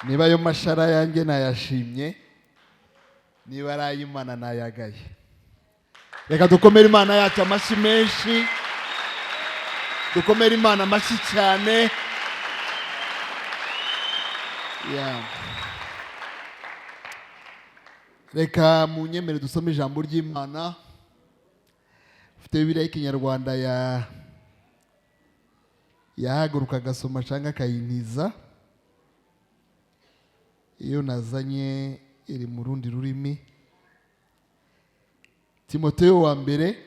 Niba ayo mashara yanjye nayashimye, niba ari ay'Imana nayagaye. Reka dukomere Imana yacu amashyi menshi, dukomere Imana amashyi cyane. Yeah. Reka munyemere dusome ijambo ry'Imana. Ufite Bibiliya y'Ikinyarwanda ya yahaguruka agasoma cyangwa akayintiza. Iyo nazanye iri mu rundi rurimi. Timoteyo wa mbere,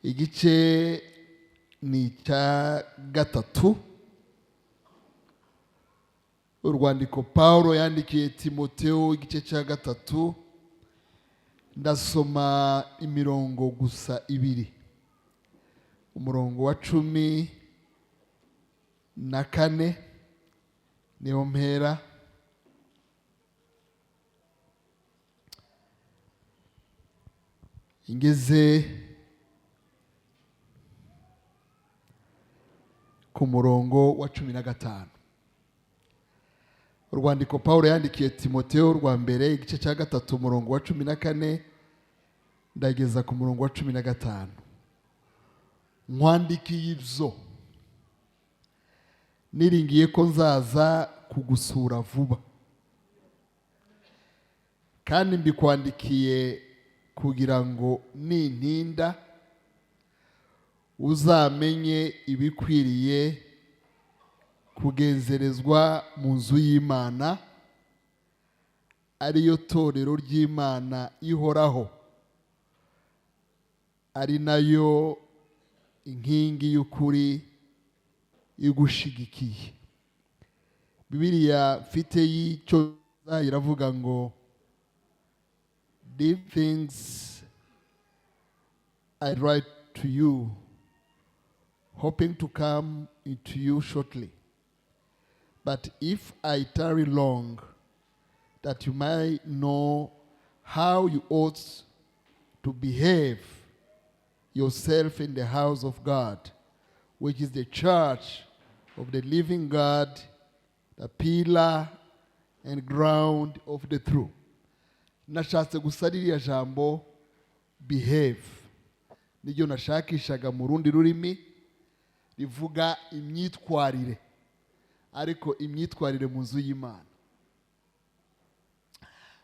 igice ni icya 3. Urwandiko Paulo yandikiye Timoteyo, igice cya 3, ndasoma imirongo gusa ibiri, umurongo wa 14 niwo mpera. Ingeze ku murongo wa 15. Urwandiko Paulo yandikiye Timoteyo rwa mbere, igice cya 3, umurongo wa 14, ndageza ku murongo wa 15. Nkwandikiye ibyo niringiye ko nzaza kugusura vuba, kandi mbikwandikiye kugira ngo nintinda uzamenye ibikwiriye kugenzerezwa mu nzu y'Imana, ariyo torero ry'Imana ihoraho, ari nayo inkingi y'ukuri igushigikiye. Bibiliya mfite y'Icyongereza iravuga ngo these things I write to you, hoping to come into you shortly. But if I tarry long, that you may know how you ought to behave yourself in the house of God, which is the church of the living God, the pillar and ground of the truth. Nashatse gusa ririya jambo behave niryo nashakishaga mu rundi rurimi rivuga imyitwarire, ariko imyitwarire mu nzu y'Imana.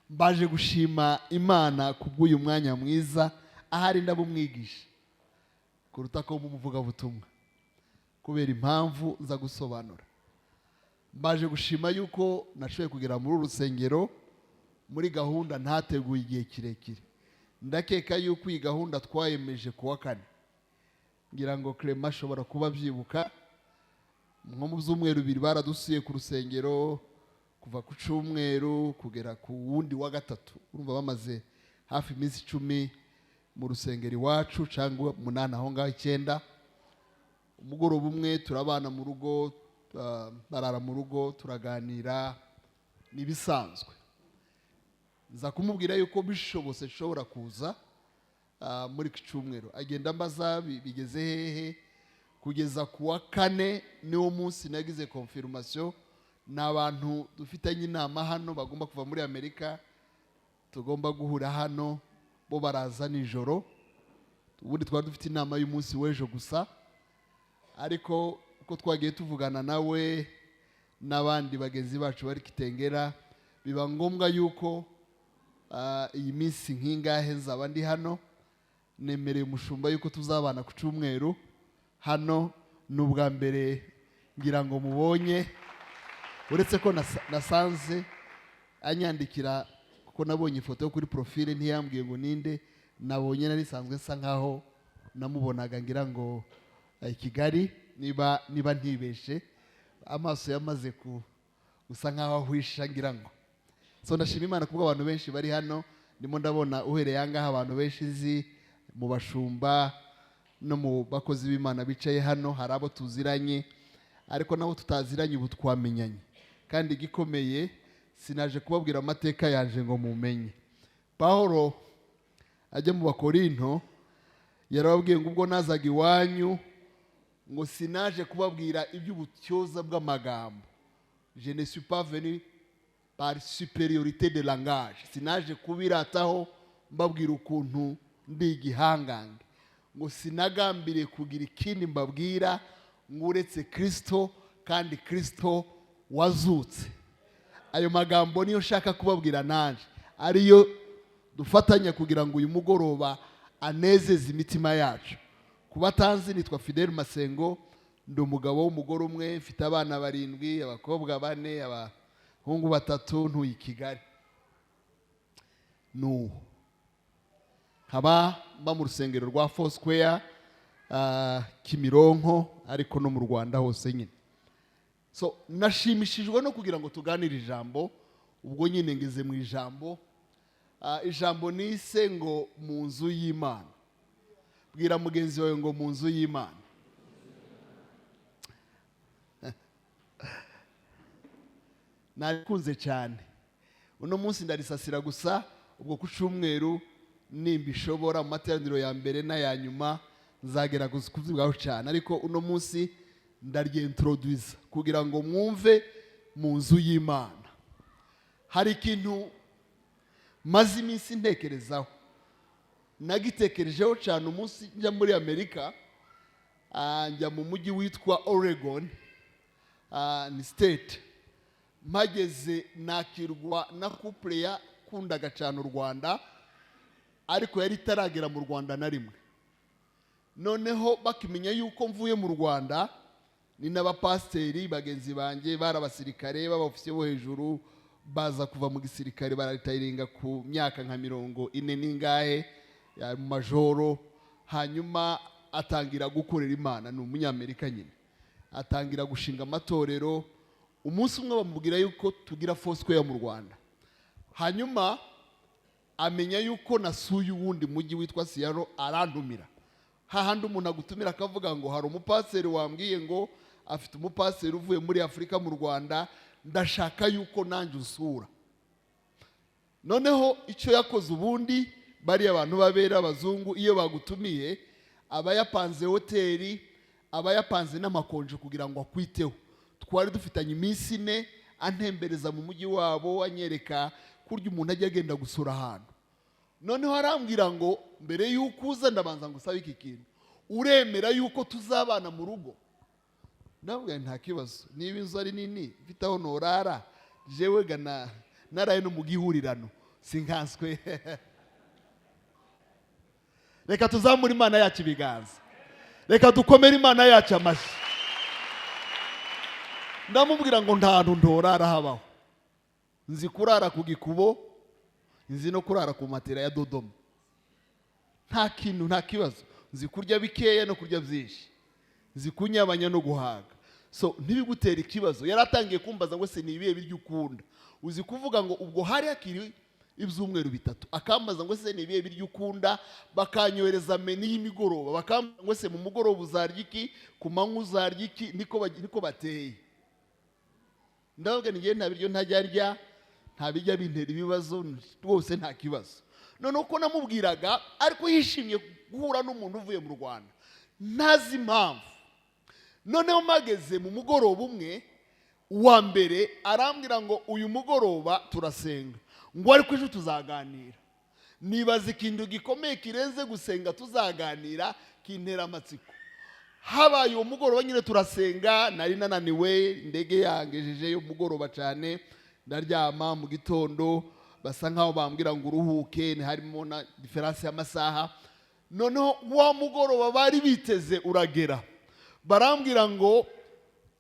Mbaje gushima Imana kubw'uyu mwanya mwiza, ahari ndabumwigisha kuruta ko mumuvugabutumwa, kubera impamvu nza gusobanura. Mbaje gushima yuko nashoboye kugera muri uru rusengero muri gahunda ntateguye igihe kirekire. Ndakeka yuko iyi gahunda twayemeje kuwa kane, ngira ngo Clement ashobora kuba abyibuka. Nko mu byumweru bibiri baradusuye ku rusengero, kuva ku cyumweru kugera ku wundi wa gatatu. Urumva bamaze hafi iminsi 10 mu rusengero iwacu, cyangwa 8 aho ngaho 9. Umugoroba umwe turabana mu rugo, barara mu rugo, turaganira n'ibisanzwe. Nza kumubwira yuko bishobotse nshobora kuza muri iki cyumweru. Agenda ambaza bigeze hehe, kugeza ku wa kane niwo munsi nagize confirmation. Ni abantu dufitanye inama hano bagomba kuva muri Amerika, tugomba guhura hano, bo baraza nijoro. Ubundi twari dufite inama y'umunsi w'ejo gusa, ariko uko twagiye tuvugana nawe n'abandi bagenzi bacu bari Kitengera, biba ngombwa yuko iyi minsi nk'ingahe nzaba ndi hano. Nemereye umushumba yuko tuzabana ku cyumweru hano. Ni ubwa mbere ngira ngo mubonye, uretse ko nasanze anyandikira, kuko nabonye ifoto yo kuri profile ntiyambwiye ngo ninde. Nabonye nari nsanzwe nsa nkaho namubonaga ngira ngo Kigali, niba ntibeshe, amaso yamaze gusa nkaho ahwisha ngira ngo. So ndashima Imana kubwo abantu benshi bari hano. Ndimo ndabona uhereye aha ngaha abantu benshi nzi mu bashumba no mu bakozi b'Imana bicaye hano, hari abo tuziranye ariko nabo tutaziranye ubu twamenyanye. Kandi igikomeye, sinaje kubabwira amateka yaje ngo mumenye. Paulo ajya mu Bakorinto yarababwiye ngo ubwo nazaga iwanyu Ngo sinaje kubabwira iby'ubutyoza bw'amagambo, je ne suis pas venu par supériorité de langage, sinaje kubirataho mbabwira ukuntu ndi igihangange. Ngo sinagambiriye kugira ikindi mbabwira ngo uretse Kirisito, kandi Kirisito wazutse. Ayo magambo niyo nshaka kubabwira nanjye, ariyo dufatanya kugira ngo uyu mugoroba anezeze imitima yacu. Ku batanzi, nitwa Fidel Masengo, ndi umugabo w'umugore umwe, mfite abana barindwi, abakobwa bane, abahungu batatu, ntuye i Kigali. Nuwo nkaba mba mu rusengero rwa Foursquare, Kimironko, ariko no mu Rwanda hose nyine. So nashimishijwe no kugira ngo tuganire ijambo. Ubwo nyine ngeze mu ijambo. Ijambo nise ngo "Mu nzu y'Imana". Bwira mugenzi wawe ngo "Mu nzu y'Imana". Nakunze cyane. Uno munsi ndarisasira gusa, ubwo ku cyumweru nimba ishobora mu materaniro ya mbere n'aya nyuma nzagera kuzivugaho cyane, ariko uno munsi ndaryentroduza kugira ngo mwumve mu nzu y'Imana. Hari ikintu maze iminsi ntekerezaho, nagitekerejeho cyane umunsi njya muri Amerika. Njya mu mujyi witwa Oregon, ni state. Mpageze nakirwa na couple yakundaga cyane u Rwanda, ariko yari itaragera mu Rwanda na rimwe. Noneho bakimenya yuko mvuye mu Rwanda, ni n'abapasiteri bagenzi banjye, bari abasirikare b'abofisiye bo hejuru, baza kuva mu gisirikare bararitayiringa ku myaka nka 40 n'ingahe ya mu majoro. Hanyuma atangira gukorera Imana, ni Umunyamerika nyine, atangira gushinga amatorero. Umunsi umwe bamubwira yuko tugira Foursquare mu Rwanda. Hanyuma amenya yuko nasuye uwundi mujyi witwa Seattle, arantumira. Hahandi umuntu agutumira akavuga ngo hari umupasiteri wambwiye ngo afite umupasiteri uvuye muri Afurika mu Rwanda, ndashaka yuko nanjye usura. Noneho icyo yakoze ubundi, bariya abantu babera abazungu, iyo bagutumiye aba yapanze hoteli, aba yapanze n'amakonje kugira ngo akwiteho. Twari dufitanye iminsi 4, antembereza mu mujyi wabo, anyereka kurya umuntu ajya agenda gusura ahantu. Noneho arambwira ngo mbere y'uko uza ndabanza ngo usabe iki kintu: uremera yuko tuzabana mu rugo? Ndabwira nta kibazo, niba inzu ari nini mfite aho norara, jewe gana naraye no mu gihurirano sinkanswe. Reka tuzamure Imana yacu ibiganza, reka dukomere Imana yacu amashyi. Ndamubwira ngo nta hantu ntorara habaho, nzi kurara ku gikubo, nzi no kurara ku matera ya Dodoma, nta kintu, nta kibazo. Nzi kurya bikeya no kurya byinshi, nzi kunyabanya no guhaga, so ntibigutere ikibazo. Yari atangiye kumbaza ngo se ni ibihe biryo ukunda? Uzi kuvuga ngo ubwo hari hakiri ibyumweru 3, akambaza ngo se ni ibihe biryo ukunda? Bakanyohereza menu y'imigoroba, bakambaza ngo se mu mugoroba uzarya iki, ku manywa uzarya iki? Niko bateye. Ndavuga ni nta biryo ntajya arya, nta bijya bintera ibibazo rwose, nta kibazo. Noneho uko namubwiraga, ariko yishimye guhura n'umuntu uvuye mu Rwanda, ntazi impamvu. Noneho mpageze mu mugoroba umwe wa mbere, arambwira ngo uyu mugoroba turasenga, ngo ariko ejo tuzaganira. Nibaza ikintu gikomeye kirenze gusenga tuzaganira, kintera amatsiko. Habaye uwo mugoroba nyine turasenga, nari nananiwe, indege yangejejeyo mugoroba cyane, ndaryama. Mu gitondo basa nkaho bambwira ngo uruhuke, harimo na différence y'amasaha. Noneho wa mugoroba bari biteze uragera, barambwira ngo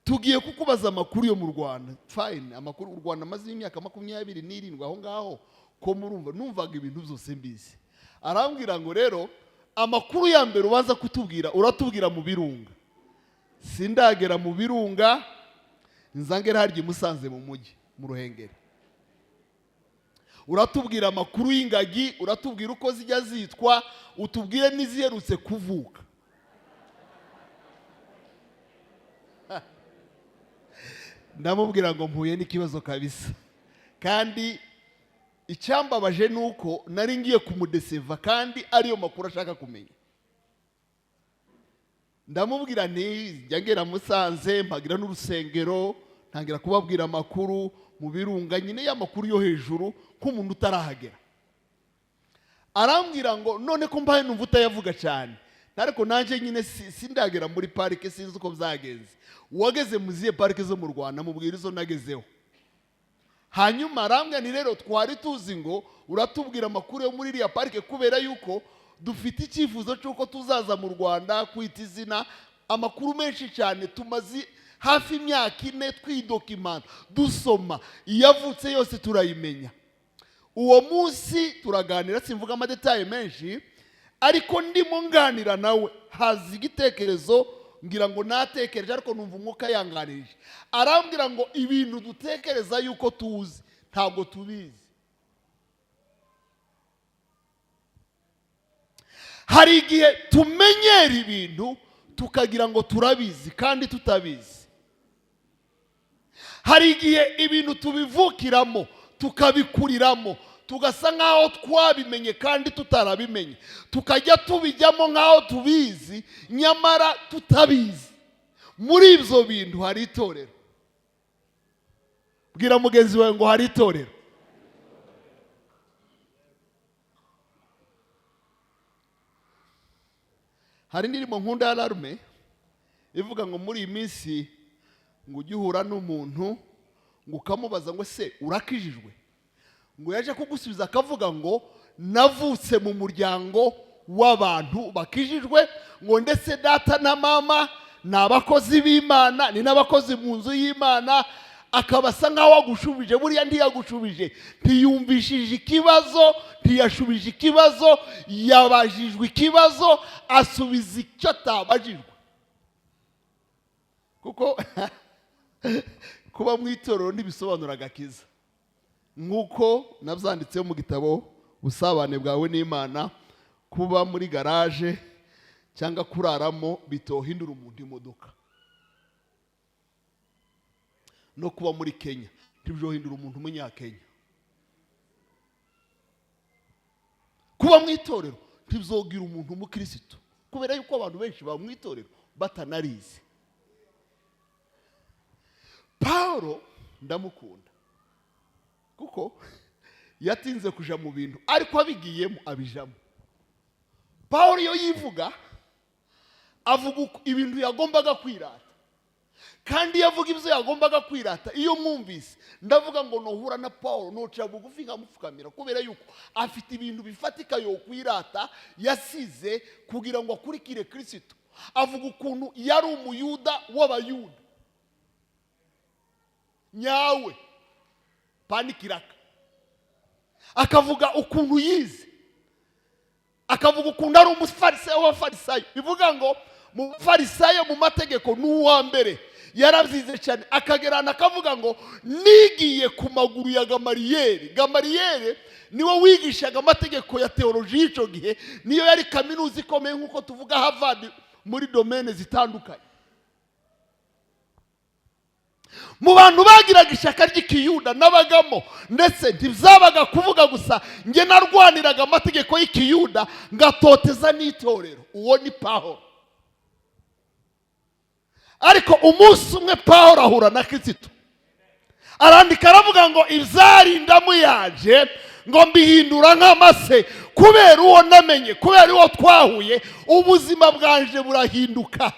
tugiye kukubaza amakuru yo mu Rwanda. Fine, amakuru u Rwanda amaze imyaka 27 aho ngaho, ko murumva numvaga ibintu byose mbizi. Arambwira ngo rero amakuru ya mbere ubanza kutubwira, uratubwira mu birunga. Sindagera mu birunga, nzangera harya i Musanze mu mujyi mu Ruhengeri. Uratubwira amakuru y'ingagi, uratubwira uko zijya zitwa, utubwire n'iziherutse kuvuka. Ndamubwira ngo mpuye n'ikibazo kabisa. Kandi icyambabaje ni uko nari ngiye kumudeseva, kandi ariyo makuru ashaka kumenya. Ndamubwira nti njya ngera Musanze, mpagira n'urusengero, ntangira kubabwira amakuru mu birunga nyine, y'amakuru yo hejuru nk'umuntu utarahagera. Arambwira ngo none ko mbaye numva utayavuga cyane, ariko nanjye nyine sindagera muri parike, sinzi uko byagenze. Wageze mu zihe parike zo mu Rwanda? Mubwira izo nagezeho. Hanyuma arambwira ni rero twari tuzi ngo uratubwira amakuru yo muri iriya parike, kubera yuko dufite icyifuzo cy'uko tuzaza mu Rwanda kwita izina. Amakuru menshi cyane tumaze hafi imyaka 4 twidokimanta, dusoma, iyavutse yose turayimenya. Uwo munsi turaganira, simvuga amadetaye menshi, ariko ndimo nganira nawe haza igitekerezo, ngira ngo natekereje ariko numva umwuka yanganirije. Arambwira ngo ibintu dutekereza yuko tuzi ntabwo tubizi. Hari igihe tumenyera ibintu tukagira ngo turabizi kandi tutabizi. Hari igihe ibintu tubivukiramo tukabikuriramo, tugasa nkaho twabimenye kandi tutarabimenye, tukajya tubijyamo nkaho tubizi nyamara tutabizi. Muri ibyo bintu hari itorero. Bwira mugenzi wawe ngo hari itorero. Hari indirimbo nkunda ya Larume ivuga ngo muri iyi minsi ngo ujye uhura n'umuntu ngo ukamubaza ngo se urakijijwe, ngo yaje kugusubiza akavuga ngo navutse mu muryango w'abantu bakijijwe, ngo ndetse data na mama ni abakozi b'Imana, ni n'abakozi mu nzu y'Imana. Akaba asa nkaho agushubije, buriya ntiyagushubije, ntiyumvishije ikibazo, ntiyashubije ikibazo, yabajijwe ikibazo asubiza icyo atabajijwe. Kuko kuba mu itorero ntibisobanura agakiza, nk'uko nabyanditseho mu gitabo Ubusabane bwawe n'Imana. Kuba muri garage cyangwa kuraramo bitohindura umuntu imodoka, no kuba muri Kenya ntibyohindura umuntu umunyakenya. Kuba mu itorero ntibyogira umuntu umukristo, kubera yuko abantu benshi ba mu itorero batanarize. Paulo ndamukunda kuko yatinze kuja mu bintu, ariko abigiyemo abijamo. Paulo iyo yivuga avuga ibintu yagombaga kwirata, kandi iyo avuga ibyo yagombaga kwirata, iyo mwumvise ndavuga ngo nohura na Paulo noca bugufi nkamupfukamira, kubera yuko afite ibintu bifatika yo kwirata yasize kugira ngo akurikire Kristo. Avuga ukuntu yari umuyuda w'abayuda nyawe panikiraka, akavuga ukuntu yize, akavuga ukuntu ari umufarisayo w'abafarisayo. Bivuga ngo mu bafarisayo mu mategeko n'uwa mbere yarabyize cyane, akagerana akavuga ngo nigiye ku maguru ya Gamariyeri. Gamariyeri niwe wigishaga amategeko ya teoloji y'icyo gihe, niyo yari kaminuza ikomeye nk'uko tuvuga Harvard muri domaine zitandukanye. Mu bantu bagiraga ishyaka ry'ikiyuda nabagamo, ndetse ntibyabaga kuvuga gusa, nge narwaniraga amategeko y'ikiyuda ngatoteza n'itorero. Uwo ni Paulo. Ariko umunsi umwe Paulo ahura na Kristo, arandika aravuga ngo ibyarindamu yaje ngo mbihindura nk'amase, kubera uwo namenye, kubera uwo twahuye, ubuzima bwanje burahinduka.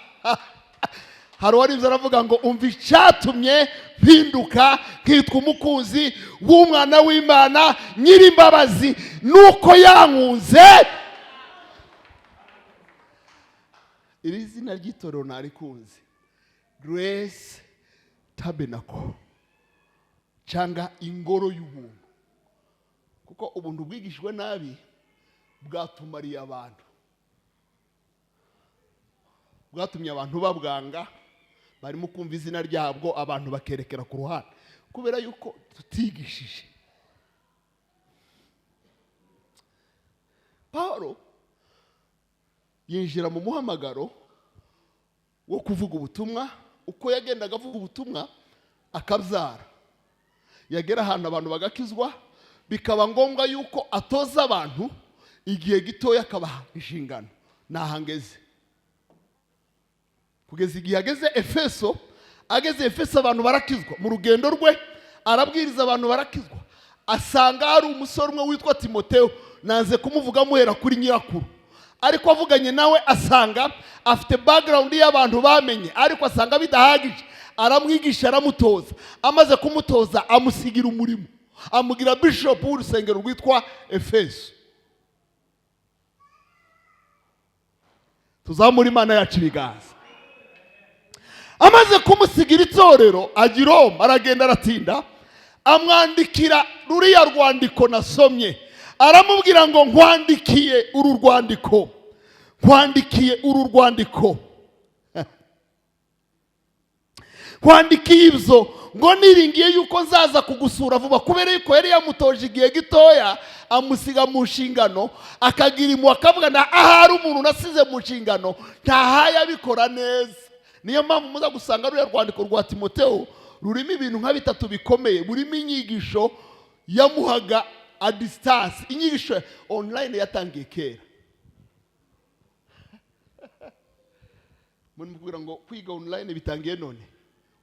Hari uwaribye aravuga ngo umva icyatumye mpinduka nkitwa umukunzi w'umwana w'Imana nyir'imbabazi, nuko yankunze. Iri zina ry'itorero narikunze, Grace Tabernacle, cyangwa ingoro y'ubuntu, kuko ubuntu bwigishijwe nabi bwatumariye abantu, bwatumye abantu babwanga, barimo kumva izina ryabwo abantu bakerekera ku ruhande, kubera yuko tutigishije. Paulo yinjira mu muhamagaro wo kuvuga ubutumwa. Uko yagendaga avuga ubutumwa akabyara, yagera ahantu abantu bagakizwa, bikaba ngombwa yuko atoza abantu igihe gitoya akabaha inshingano. Nahangeze Kugeza igihe ageze Efeso. Ageze Efeso, abantu barakizwa. Mu rugendo rwe arabwiriza, abantu barakizwa. Asanga hari umusore umwe witwa Timoteo. Nanze kumuvuga muhera kuri nyirakuru, ariko avuganye nawe asanga afite background y'abantu bamenye, ariko asanga bidahagije. Aramwigisha, aramutoza. Amaze kumutoza, amusigira umurimo, amugira bishop w'urusengero rwitwa Efeso. Tuzamura Imana yacu ibiganza. Amaze kumusigira itorero, ajya i Roma, aragenda, aratinda, amwandikira ruriya rwandiko nasomye. Aramubwira ngo: "Nkwandikiye uru rwandiko, nkwandikiye uru rwandiko, nkwandikiye ibyo ngo niringiye yuko nzaza kugusura vuba." Kubera yuko yari yamutoje igihe gitoya, amusiga mu nshingano, akagira impuhwe, akavuga na ahari umuntu nasize mu nshingano ntahaye abikora neza. Niyo mpamvu muza gusanga ruriya rwandiko rwa Timoteo rurimo ibintu nka bitatu bikomeye. Burimo inyigisho yamuhaga à distance. Inyigisho online yatangiye kera. Muri mubwira ngo kwiga online bitangiye none,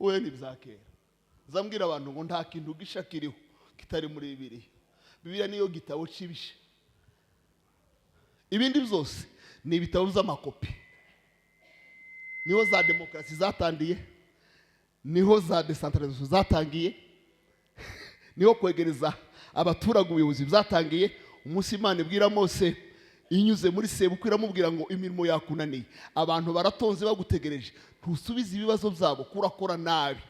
wowe ni ibya kera. Nzambwira abantu ngo nta kintu gisha kiriho kitari muri Bibiliya. Bibiliya niyo gitabo cy'ibisha, ibindi byose ni ibitabo by'amakopi. Niho za demokarasi zatangiye, niho za décentralisation zatangiye, niho kwegereza abaturage ubuyobozi byatangiye. Umunsi Imana ibwira Mose inyuze muri sebukwe, iramubwira ngo: "Imirimo yakunaniye, abantu baratonze bagutegereje, ntusubize ibibazo byabo, kurakora nabi.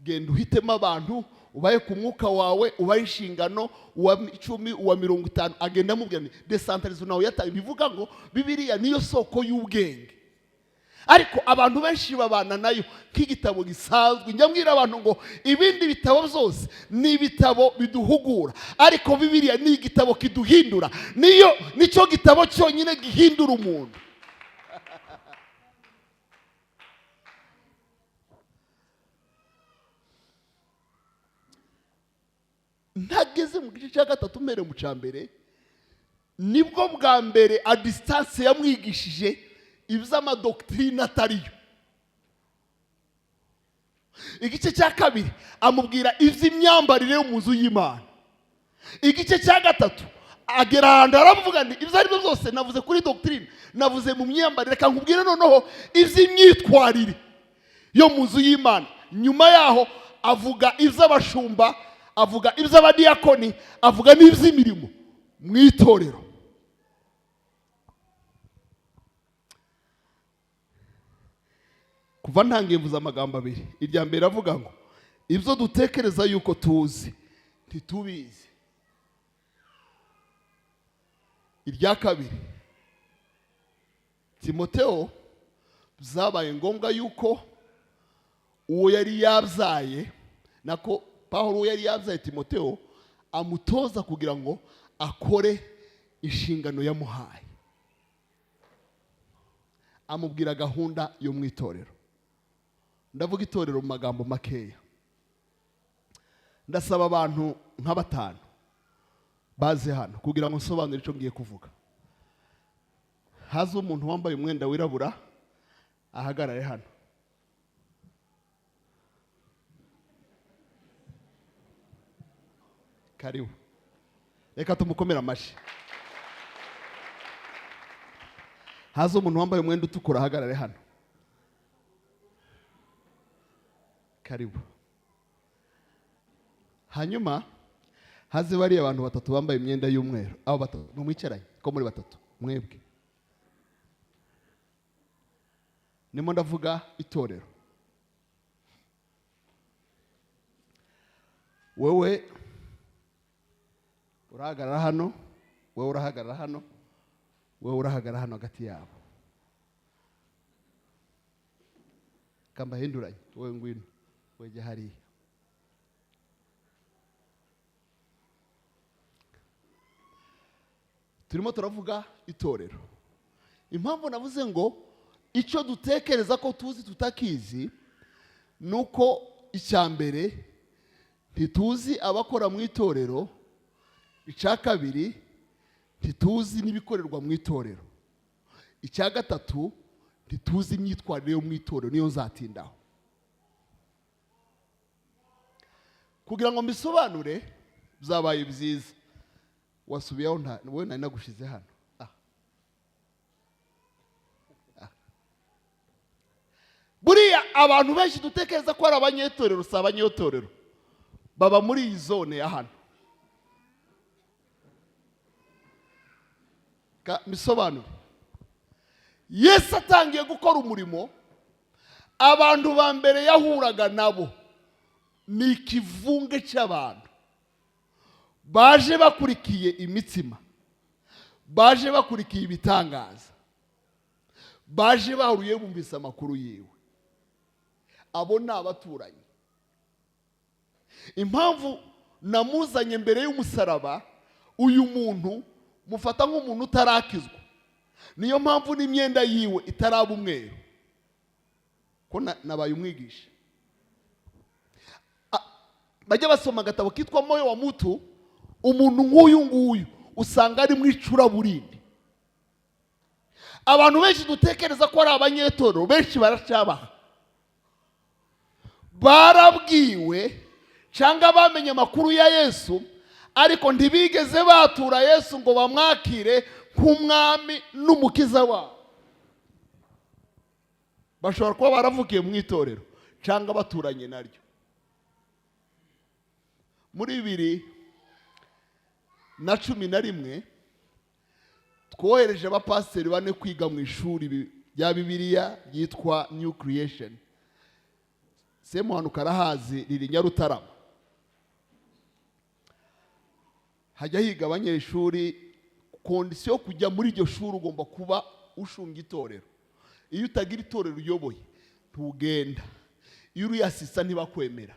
Genda uhitemo abantu, ubahe ku mwuka wawe, ubahe inshingano, uwa 10, uwa 50." Agenda amubwira ni décentralisation nawe yatangiye. Bivuga ngo Bibiliya niyo soko y'ubwenge, ariko abantu benshi babana nayo nk'igitabo gisanzwe. Njya mbwira abantu ngo ibindi bitabo byose ni ibitabo biduhugura, ariko Bibiliya ni igitabo kiduhindura. Niyo nicyo gitabo cyonyine gihindura umuntu. Ntageze mu gice cya gatatu, mbere mu cya mbere, nibwo bwa mbere à distance yamwigishije iby'amadoctrine atariyo. Igice cya kabiri amubwira iby'imyambarire yo mu nzu y'Imana. Igice cya gatatu agera ahantu aravuga ngo: "Ibyo ari byo byose navuze kuri doctrine, navuze mu myambarire, reka nkubwire noneho iby'imyitwarire yo mu nzu y'Imana." Nyuma yaho avuga iby'abashumba, avuga iby'abadiyakoni, avuga n'iby'imirimo mu itorero. Kuva ntangiye mvuze amagambo abiri. Irya mbere avuga ngo ibyo dutekereza yuko tuzi ntitubizi. Irya kabiri, Timoteo byabaye ngombwa yuko uwo yari yabyaye, nako Pawulo, uwo yari yabyaye Timoteo, amutoza kugira ngo akore inshingano yamuhaye. Amubwira gahunda yo mu itorero. Ndavuga itorero mu magambo makeya. Ndasaba abantu nka batanu baze hano kugira ngo nsobanure icyo ngiye kuvuga. Haze umuntu wambaye umwenda wirabura, ahagarare hano. Karibu, reka tumukomere amashyi. Haze umuntu wambaye umwenda utukura, ahagarare hano. Karibu. Hanyuma haze bariya abantu batatu bambaye imyenda y'umweru. Abo batatu mumwicaranye ko muri batatu mwebwe. Nimo ndavuga itorero. Wowe urahagarara hano, wowe urahagarara hano, wowe urahagarara hano hagati yabo. Kambahinduranye. Wowe ngwino wejye hariya. Turimo turavuga itorero. Impamvu navuze ngo icyo dutekereza ko tuzi tutakizi ni uko icya mbere ntituzi abakora mu itorero, icya kabiri ntituzi n'ibikorerwa mu itorero, icya gatatu ntituzi n'abayobozi. Ntituzi imyitwarire yo mu itorero, niyo nzatindaho kugira ngo mbisobanure. Byabaye byiza wasubiyeho, nta wowe nari nagushize hano. Buriya abantu benshi dutekereza ko ari abanyetorero si abanyetorero, baba muri iyi zone ya hano. Mbisobanure. Yesu atangiye gukora umurimo, abantu ba mbere yahuraga nabo ni ikivunge cy'abantu baje bakurikiye imitsima, baje bakurikiye ibitangaza, baje bahuruye bumvise amakuru yiwe. Abo ni abaturanyi. Impamvu namuzanye mbere y'umusaraba, uyu muntu mufata nk'umuntu utarakizwa, niyo mpamvu n'imyenda yiwe itaraba umweru, ko nabaye umwigisha. Bajya basoma agatabo kitwa Moyo wa Mutu. Umuntu nk'uyu nguyu usanga ari mu icuraburindi. Abantu benshi dutekereza ko ari abanyetorero, benshi baracyabaha, barabwiwe cyangwa bamenye amakuru ya Yesu, ariko ntibigeze batura Yesu ngo bamwakire nk'umwami n'umukiza wabo. Bashobora kuba baravukiye mu itorero cyangwa baturanye naryo. Muri 2011 twohereje abapasiteri 4 kwiga mu ishuri rya Bibiliya ryitwa New Creation. Semuhanuka arahazi, riri Nyarutarama. Hajya higa abanyeshuri. Condition yo kujya muri iryo shuri, ugomba kuba ushunga itorero. Iyo utagira itorero uyoboye ntugenda. Iyo uri assistant ntibakwemera,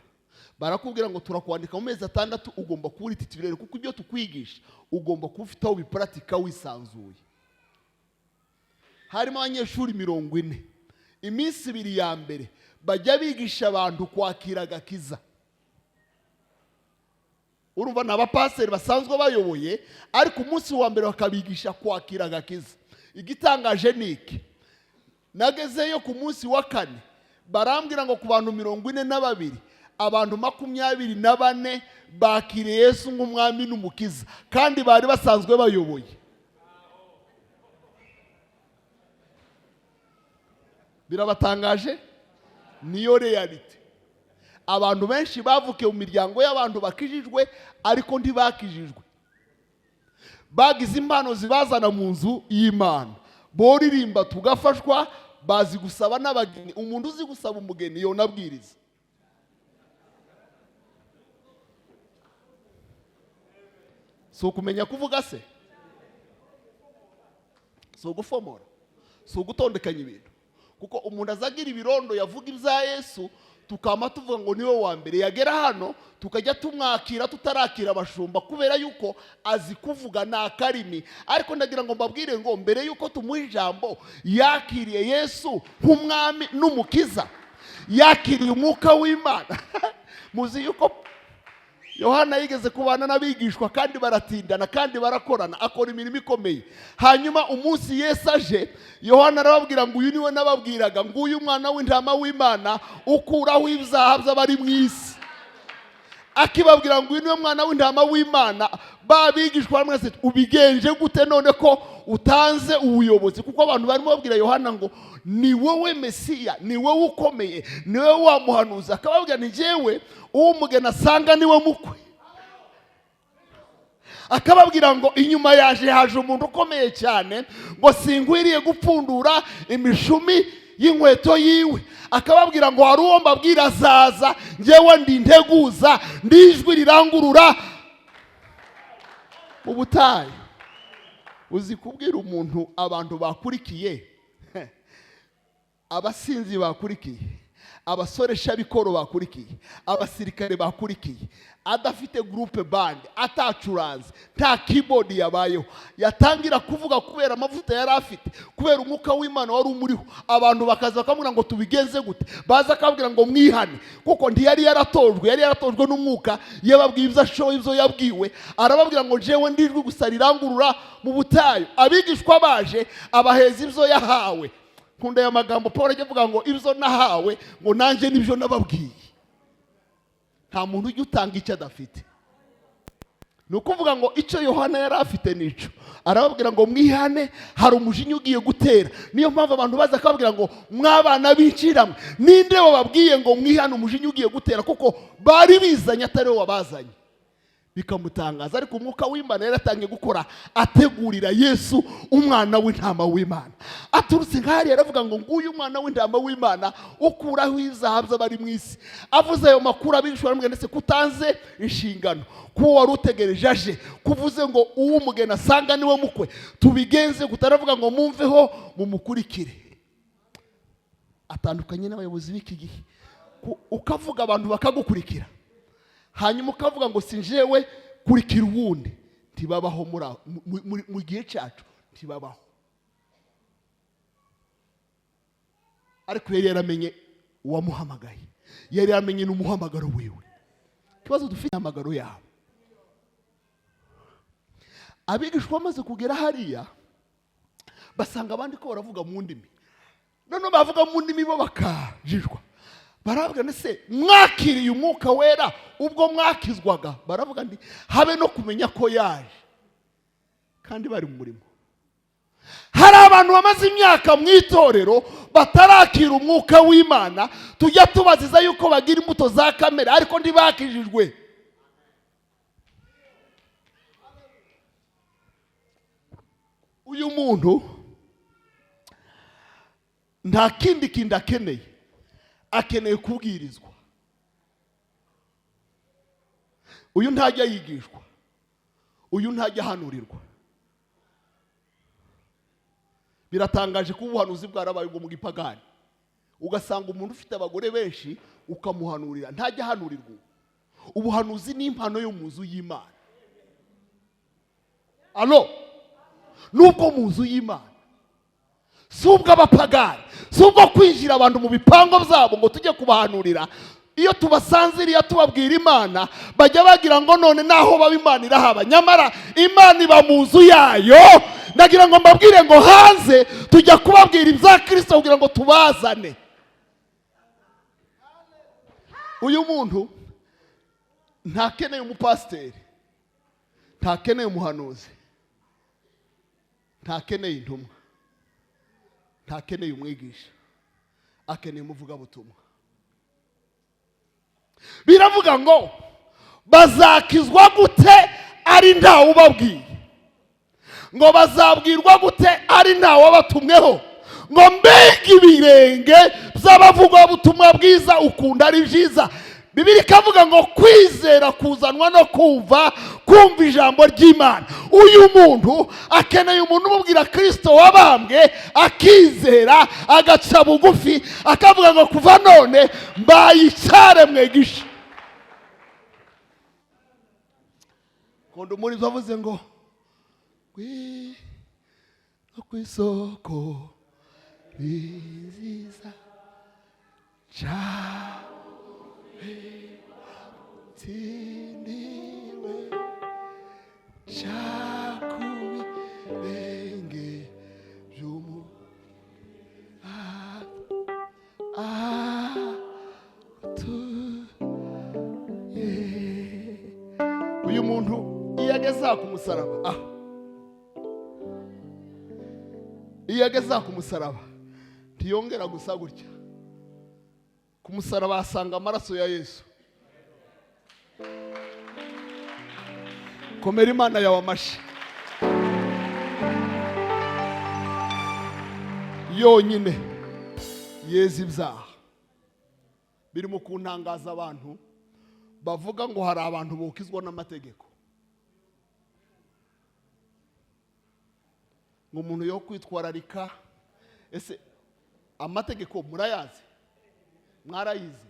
barakubwira ngo turakwandika mu mezi 6, ugomba kuba uri titulaire, kuko ibyo tukwigisha ugomba kuba ufite aho biparatika wisanzuye. Harimo abanyeshuri 40. Iminsi 2 ya mbere bajya bigisha abantu kwakira agakiza. Urumva ni abapasiteri basanzwe bayoboye, ariko umunsi wa mbere bakabigisha kwakira agakiza. Igitangaje ni iki: nagezeyo ku munsi wa 4, barambwira ngo ku bantu 42, abantu 24 bakiriye Yesu nk'umwami n'umukiza, kandi bari basanzwe bayoboye. Birabatangaje? Niyo reality. Abantu benshi bavukiye mu miryango y'abantu bakijijwe, ariko ntibakijijwe. Bagize impano zibazana mu nzu y'Imana, boririmba tugafashwa, bazi gusaba n'abageni. Umuntu uzi gusaba umugeni yonabwiriza. Si ukumenya kuvuga se, si ugufomora, si ugutondekanya ibintu. Kuko umuntu azagira ibirondo yavuga ibya Yesu, tukama tuvuga ngo niwe wa mbere. Yagera hano tukajya tumwakira tutarakira abashumba, kubera yuko azi kuvuga nta karimi. Ariko ndagira ngo mbabwire ngo mbere yuko tumuha ijambo, yakiriye Yesu nk'umwami n'umukiza, yakiriye umwuka w'Imana. Muzi yuko Yohana yigeze kubana n'abigishwa, kandi baratindana kandi barakorana, akora imirimo ikomeye. Hanyuma umunsi Yesu aje, Yohana arababwira ngo uyu niwe nababwiraga, ngo uyu mwana w'intama w'Imana ukuraho ibyaha by'abari mu isi. Akibabwira ngo uyu niwe mwana w'intama w'Imana, babigishwa bamwe ubigenje gute none ko utanze ubuyobozi? Kuko abantu barimo babwira Yohana ngo ni wowe Mesiya, ni wowe ukomeye, ni wowe wamuhanuza. Akababwira ni njyewe uwo umugeni asanga niwe mukwe. Akababwira ngo inyuma yaje haje umuntu ukomeye cyane, ngo singwiriye gupfundura imishumi y'inkweto yiwe. Akababwira ngo hari uwo mbabwira azaza, njyewe ndi integuza, ndi ijwi rirangurura mu butayu. Uzi kubwira umuntu abantu bakurikiye, abasinzi bakurikiye, abasoresha bikoro bakurikiye, abasirikare bakurikiye, adafite groupe band, atacuranze, nta keyboard yabayeho, yatangira kuvuga kubera amavuta yari afite, kubera umwuka w'Imana wari umuriho, abantu bakaza bakamubwira ngo tubigenze gute, baza akabwira ngo mwihane, kuko ntiyari yaratojwe, yari yaratojwe n'umwuka. Yababwiye ibyo ashoboye, ibyo yabwiwe, arababwira ngo jewe ndijwi gusa rirangurura mu butayu. Abigishwa baje abaheza ibyo yahawe. Nkunda aya magambo Paul ajya avuga ngo ibyo nahawe ngo nanjye nibyo nababwiye. Nta muntu ujya utanga icyo adafite. Ni ukuvuga ngo icyo Yohana yari afite nico, arababwira ngo mwihane, hari umujinya ugiye gutera. Niyo mpamvu abantu baza akababwira ngo mwabana b'injiramwe, ninde wababwiye ngo mwihane umujinya ugiye gutera? Kuko bari bizanye atari we wabazanye, bikamutangaza. Ariko umwuka w'Imana yaratangiye gukora, ategurira Yesu umwana w'intama w'Imana. Aturutse nk'ahariya aravuga ngo nguyu umwana w'intama w'Imana ukuraho ibyaha by'abari mu isi. Avuze ayo makuru, abigishwa baramubwira, ndetse kutanze inshingano kuwo wari utegereje aje, kuvuze ngo uw'umugeni asanga niwe mukwe, tubigenze kutaravuga ngo mumveho mumukurikire. Atandukanye n'abayobozi b'iki gihe, ukavuga abantu bakagukurikira, hanyuma ukavuga ngo si njyewe, kurikira uwundi. Ntibabaho mu gihe cyacu, ntibabaho. Ariko yari yaramenye uwamuhamagaye, yari yaramenye n'umuhamagaro wiwe. Ikibazo dufite umuhamagaro yabo. Abigishwa bamaze kugera hariya basanga abandi ko baravuga mu ndimi, noneho bavuga mu ndimi bo bakajijwa. Baravuga ndetse mwakiriye umwuka wera ubwo mwakizwaga? Baravuga ndi habe no kumenya ko yaje, kandi bari mu murimo. Hari abantu bamaze imyaka mu itorero batarakira umwuka w'Imana, tujya tubaziza yuko bagira imbuto za kamere, ariko ntibakijijwe. Uyu muntu nta kindi kintu akeneye, akeneye kubwirizwa. Uyu ntajya yigishwa, uyu ntajya ahanurirwa. Biratangaje kuba ubuhanuzi bwarabaye ubwo mu gipagani, ugasanga umuntu ufite abagore benshi ukamuhanurira, ntajya ahanurirwa. Ubuhanuzi ni impano yo mu nzu y'Imana. Alo, nubwo mu nzu y'Imana, si ubw'abapagani, si ubwo kwinjira abantu mu bipango byabo ngo tujye kubahanurira. Iyo tubasanze iriya tubabwira Imana, bajya bagira ngo none naho baba Imana irahaba, nyamara Imana iba mu nzu yayo. Ndagira ngo mbabwire ngo hanze tujya kubabwira ibya Kristo kugira ngo tubazane. Uyu muntu ntakeneye umupasiteri, ntakeneye umuhanuzi, ntakeneye intumwa, ntakeneye umwigisha, akeneye umuvugabutumwa. Biravuga ngo bazakizwa gute ari ntawe ubabwiye? Ngo bazabwirwa gute ari ntawe wabatumweho? Ngo mbega ibirenge by'abavugabutumwa bwiza ukunda ari byiza. Bibiliya ikavuga ngo kwizera kuzanwa no kumva, kumva ijambo ry'Imana. Uyu muntu akeneye umuntu umubwira Kristo wabambwe, akizera, agaca bugufi, akavuga ngo kuva none mbaye icyaremwe gishya. Kondo muri zo avuze ngo ku isoko nziza cyawe tsindiwe cyakubirenge by'umu Uyu muntu iyo ageze ku musaraba, iyo ageze ku musaraba ntiyongera gusa gutya. Ku musaraba asanga amaraso ya Yesu. Komera Imana yawe amashyi yonyine yeza ibyaha. Birimo kuntangaza abantu bavuga ngo hari abantu bokizwa n'amategeko, ngo umuntu yo kwitwararika. Ese amategeko murayazi? Mwarayize?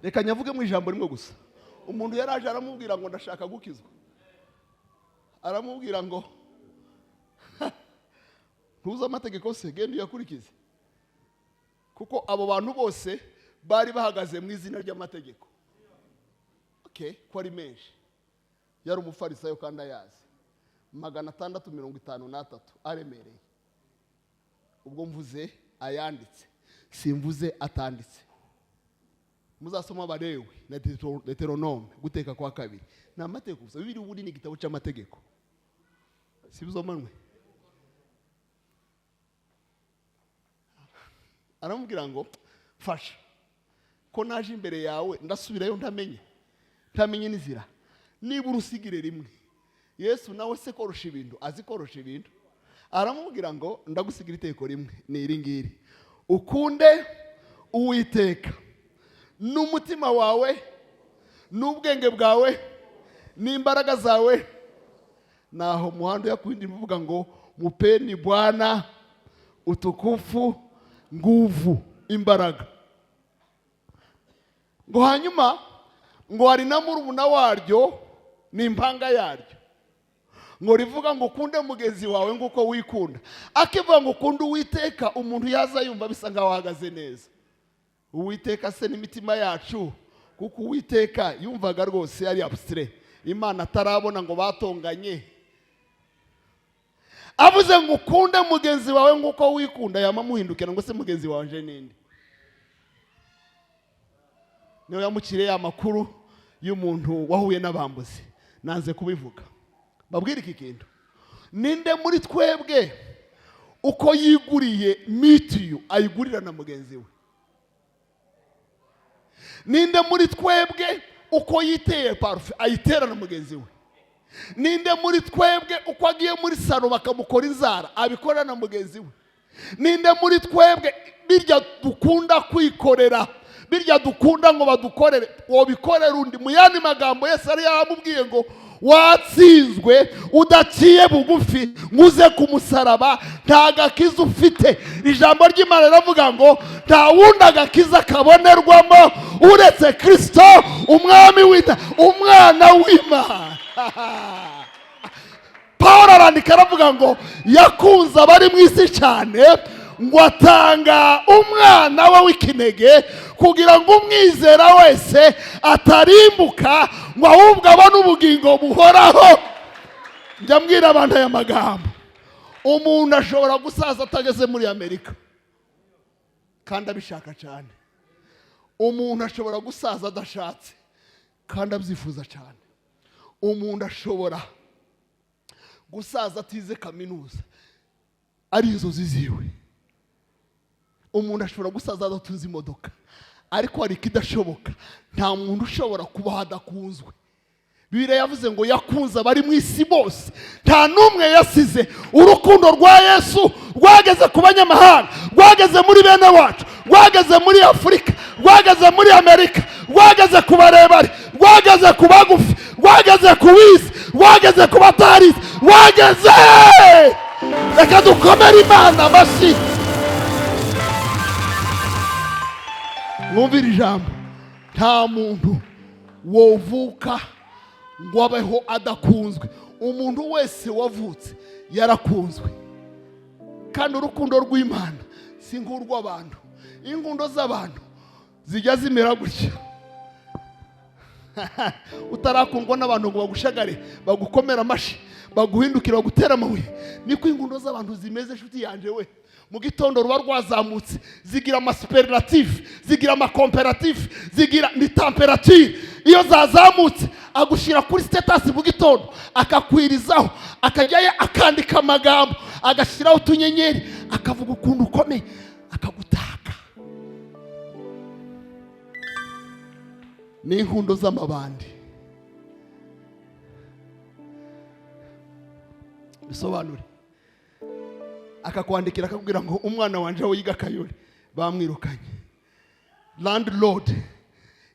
Reka nyavuge mu ijambo rimwe gusa. Umuntu yaraje aramubwira ngo ndashaka gukizwa, aramubwira ngo ntuzi amategeko se, genda uyakurikize. Kuko abo bantu bose bari bahagaze mu izina ry'amategeko. Okay, ko ari menshi. Yari umufarisayo kandi ayazi. 653 aremereye. Ubwo mvuze ayanditse, simvuze atanditse. Muzasoma Abalewi na Deuteronome, Guteka kwa kabiri, ni amategeko gusa. Bibiri ubundi ni igitabo cy'amategeko, si bizomanwe. Aramubwira ngo fasha ko naje imbere yawe, ndasubirayo ntamenye n'inzira, niba urusigire rimwe. Yesu nawe se korosha ibintu, azi korosha ibintu. Aramubwira ngo ndagusigira iteko rimwe, ni iri ngiri: ukunde Uwiteka n'umutima wawe n'ubwenge bwawe n'imbaraga zawe. Naho muhanda yakwindi mvuga ngo mupeni Bwana utukufu, nguvu, imbaraga. Ngo hanyuma ngo hari na murumuna waryo, ni impanga yaryo, ngo rivuga ngo ukunde mugenzi wawe nguko wikunda. Akivuga ngo ukunde Uwiteka, umuntu yaza yumva bisa nkaho ahagaze neza. Uwiteka se n'imitima yacu, kuko Uwiteka yumvaga rwose yari abusire, Imana atarabona ngo batonganye. Avuze ngo ukunde mugenzi wawe nguko wikunda, yamamuhindukira ngo se mugenzi wanje ninde? Niyo yamukiriye ya makuru y'umuntu wahuye n'abambuzi. Nanze kubivuga, babwire iki kintu: ninde muri twebwe uko yiguriye mitiyu ayigurira na mugenzi we? Ninde muri twebwe uko yiteye parufe ayitera na mugenzi we? Ninde muri twebwe uko agiye muri salo bakamukora inzara abikora na mugenzi we? Ninde muri twebwe birya dukunda kwikorera, birya dukunda ngo badukorere, wobikorera undi? Mu yandi magambo, Yesu yari yaramubwiye ngo watsinzwe udaciye bugufi nguze ku musaraba, nta gakiza ufite. Ijambo ry'Imana riravuga ngo nta wundi agakiza kabonerwamo uretse Kristo umwami wita umwana w'Imana. Paul arandika aravuga ngo yakunze abari mu isi cyane, ngo atanga umwana we w'ikinege kugira ngo umwizera wese atarimbuka, ngo ahubwo abone ubugingo buhoraho. Njya mbwira abantu aya magambo: umuntu ashobora gusaza atageze muri Amerika kandi abishaka cyane. Umuntu ashobora gusaza adashatse kandi abyifuza cyane. Umuntu ashobora gusaza atize kaminuza ari inzozi ziwe. Umuntu ashobora gusaza adatunze imodoka, ariko hari ikidashoboka: nta muntu ushobora kubaho adakunzwe. Bibiliya yavuze ngo yakunze abari mu isi bose, nta n'umwe yasize. Urukundo rwa Yesu rwageze ku banyamahanga, rwageze muri bene wacu, rwageze muri Afurika, rwageze muri Amerika, rwageze ku barebare, rwageze ku bagufi, rwageze ku wize, rwageze ku batarize, rwageze. Reka dukomere Imana amashyi. Mwumvire ijambo: nta muntu wovuka ngo abeho adakunzwe. Umuntu wese wavutse yarakunzwe, kandi urukundo rw'Imana si nk'urw'abantu. Inkundo z'abantu zijya zimera gutya. Utarakundwa n'abantu ngo bagushagare, bagukomere amashyi, baguhindukira, bagutera amabuye, niko inkundo z'abantu zimeze. Inshuti yanjye we, mu gitondo ruba rwazamutse, zigira amasuperlative, zigira amakomperative, zigira ni temperature. Iyo zazamutse agushyira kuri status mu gitondo, akakwirizaho, akajyayo akandika amagambo, agashyiraho utunyenyeri, akavuga ukuntu ukomeye, akagutaka. Ni inkundo z'amabandi. Bisobanure, akakwandikira akakubwira ngo umwana wanje wiga Kayole bamwirukanye, landlord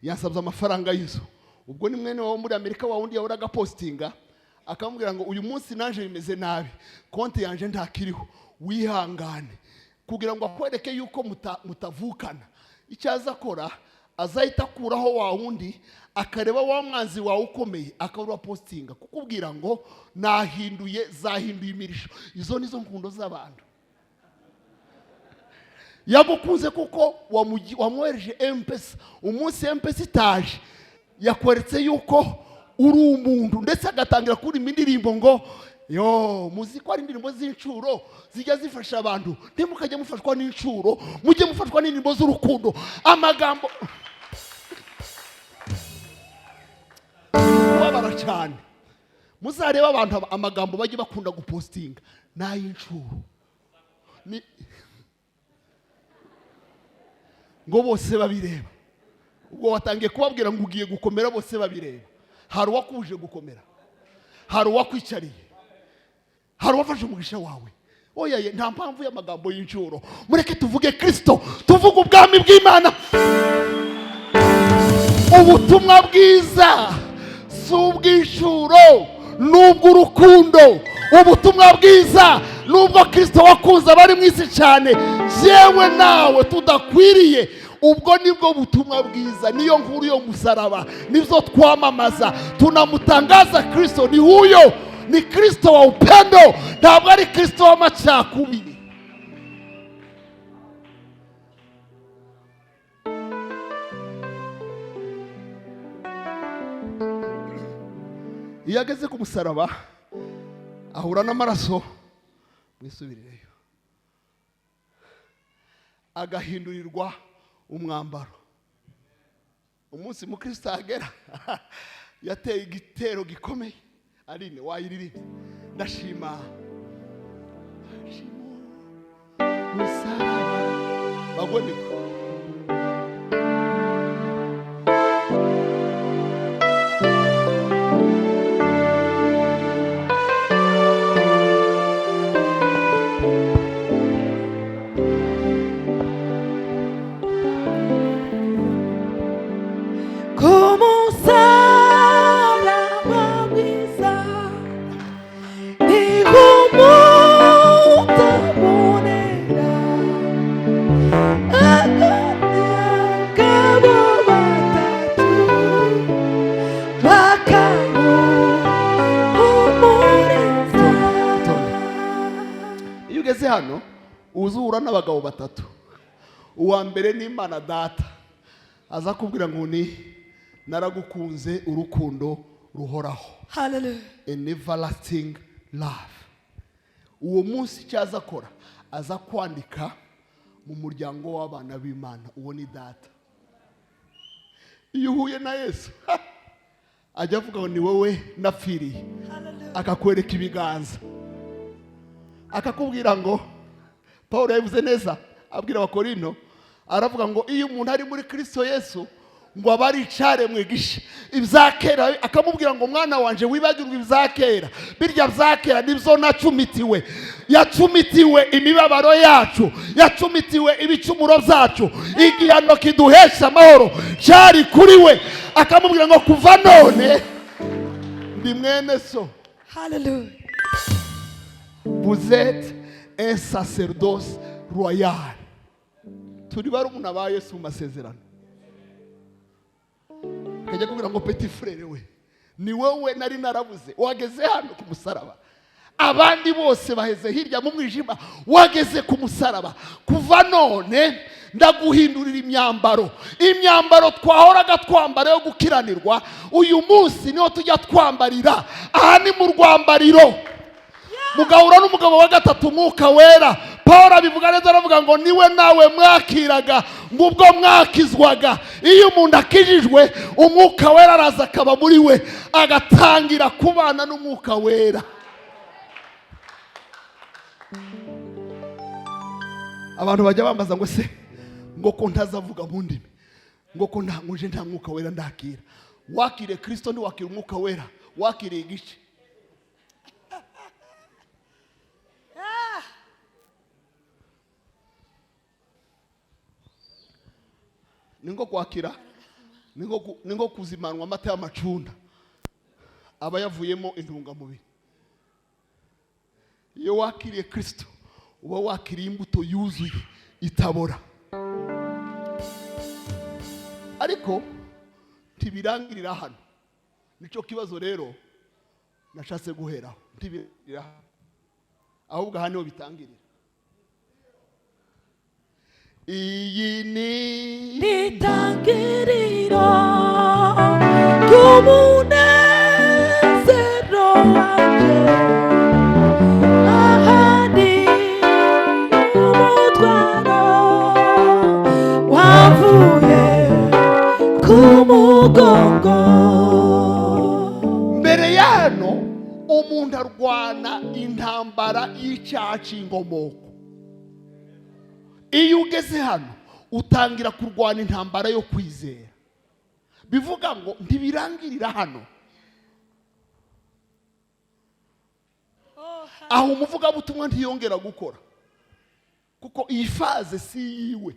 yansabye amafaranga y'inzu. Ubwo ni mwene wawe muri Amerika, wa wundi yahoraga postinga, akamubwira ngo uyu munsi naje bimeze nabi, konti yanje ntakiriho, wihangane, kugira ngo akwereke yuko mutavukana. Icyo aza akora, azahita akuraho wa wundi, akareba wa mwanzi wawe ukomeye, akabura postinga kukubwira ngo nahinduye, zahinduye imirisho. Izo nizo nkundo z'abantu. Yagukunze kuko wamwohereje M-Pesa. Umunsi M-Pesa itaje, yakweretse yuko Uri umuntu, ndetse agatangira kuririmba indirimbo ngo yo muzi ko ari indirimbo z'incuro zijya zifasha abantu. Ntimukajye mufashwa n'incuro, mujye mufashwa n'indirimbo z'urukundo. Amagambo kubabara cyane. Muzarebe abantu amagambo bajye bakunda gupostinga n'ay'incuro, ni ngo bose babireba. Ubwo watangiye kubabwira ngo ugiye gukomera, bose babireba. Hari uwakuje gukomera, hari uwakwicariye, hari uwafashe umugisha wawe. Oya, nta mpamvu y'amagambo y'incuro. Mureke tuvuge Kristo, tuvuge ubwami bw'Imana. Ubutumwa bwiza si ubw'incuro, n'ubw'urukundo. Ubutumwa bwiza nubwo Kristo wakunze abari mu isi cyane, jewe nawe tudakwiriye. Ubwo nibwo butumwa bwiza, niyo nkuru yo musaraba, nibyo twamamaza. Tunamutangaza Kristo, ni huyo, ni Kristo wa upendo, ntabwo ari Kristo w'amacakubiri. Iyo ageze ku musaraba ahura n'amaraso, mwisubirireyo, agahindurirwa umwambaro. Umunsi mukristo agera yateye igitero gikomeye. Aline wayiririmbye, ndashima musaraba bagwe mikro. Iyo ugeze hano uzura n'abagabo batatu. Uwa mbere ni Imana Data, aza kubwira ngo ni naragukunze urukundo ruhoraho. Hallelujah. An everlasting love. Uwo munsi icyo aza akora, aza kwandika mu muryango w'abana b'Imana. Uwo ni Data. Iyo uhuye na Yesu ajya avuga ngo ni wowe napfiriye, akakwereka ibiganza, akakubwira ngo Paul yabivuze neza abwira Abakorino, aravuga ngo iyo umuntu ari muri Kristo Yesu ngo aba ari icyaremwe gisha, ibya kera. Akamubwira ngo mwana wanje wibagirwe ibya kera, birya bya kera nibyo nacumitiwe. Yacumitiwe imibabaro yacu, yacumitiwe ibicumuro byacu, igihano kiduhesha amahoro cyari kuri we. Akamubwira ngo kuva none ndi mwene so. Hallelujah. Vous êtes un sacerdoce royal. Turi barumuna ba Yesu mu masezerano. Akajya kubwira ngo petit frere we, ni wowe nari narabuze, wageze hano ku musaraba. Abandi bose baheze hirya mu mwijima, wageze ku musaraba. Kuva none ndaguhindurira imyambaro. Imyambaro twahoraga twambara yo gukiranirwa, uyu munsi niho tujya twambarira. Aha ni mu rwambariro. Mugahura n'umugabo wa gatatu, Umwuka Wera. Paul abivuga neza, aravuga ngo niwe nawe mwakiraga ngo ubwo mwakizwaga. Iyo umuntu akijijwe, Umwuka Wera araza akaba muri we, agatangira kubana n'Umwuka Wera. Abantu bajya bambaza ngo se ngo ko ntazavuga mu ndimi, ngo ko nta nguje nta Mwuka Wera ndakira. Wakiriye Kristo ntiwakira Umwuka Wera, wakiriye igice. Ningo kwakira, ningo kuzimanwa amata y'amacunda aba yavuyemo intungamubiri. Iyo wakiriye Kristo uba wakiriye imbuto yuzuye itabora. Ariko ntibirangirira hano. Nicyo kibazo rero nashatse guheraho. Ntibirangirira hano, ahubwo aha niho bitangirira. Iyi ni Nitangiriro ry'umunezero. Urwana intambara y'icyaha cy'inkomoko. Iyo ugeze hano utangira kurwana intambara yo kwizera. Bivuga ngo ntibirangirira hano. Aho umuvugabutumwa ntiyongera gukora, kuko iyi phase si yiwe.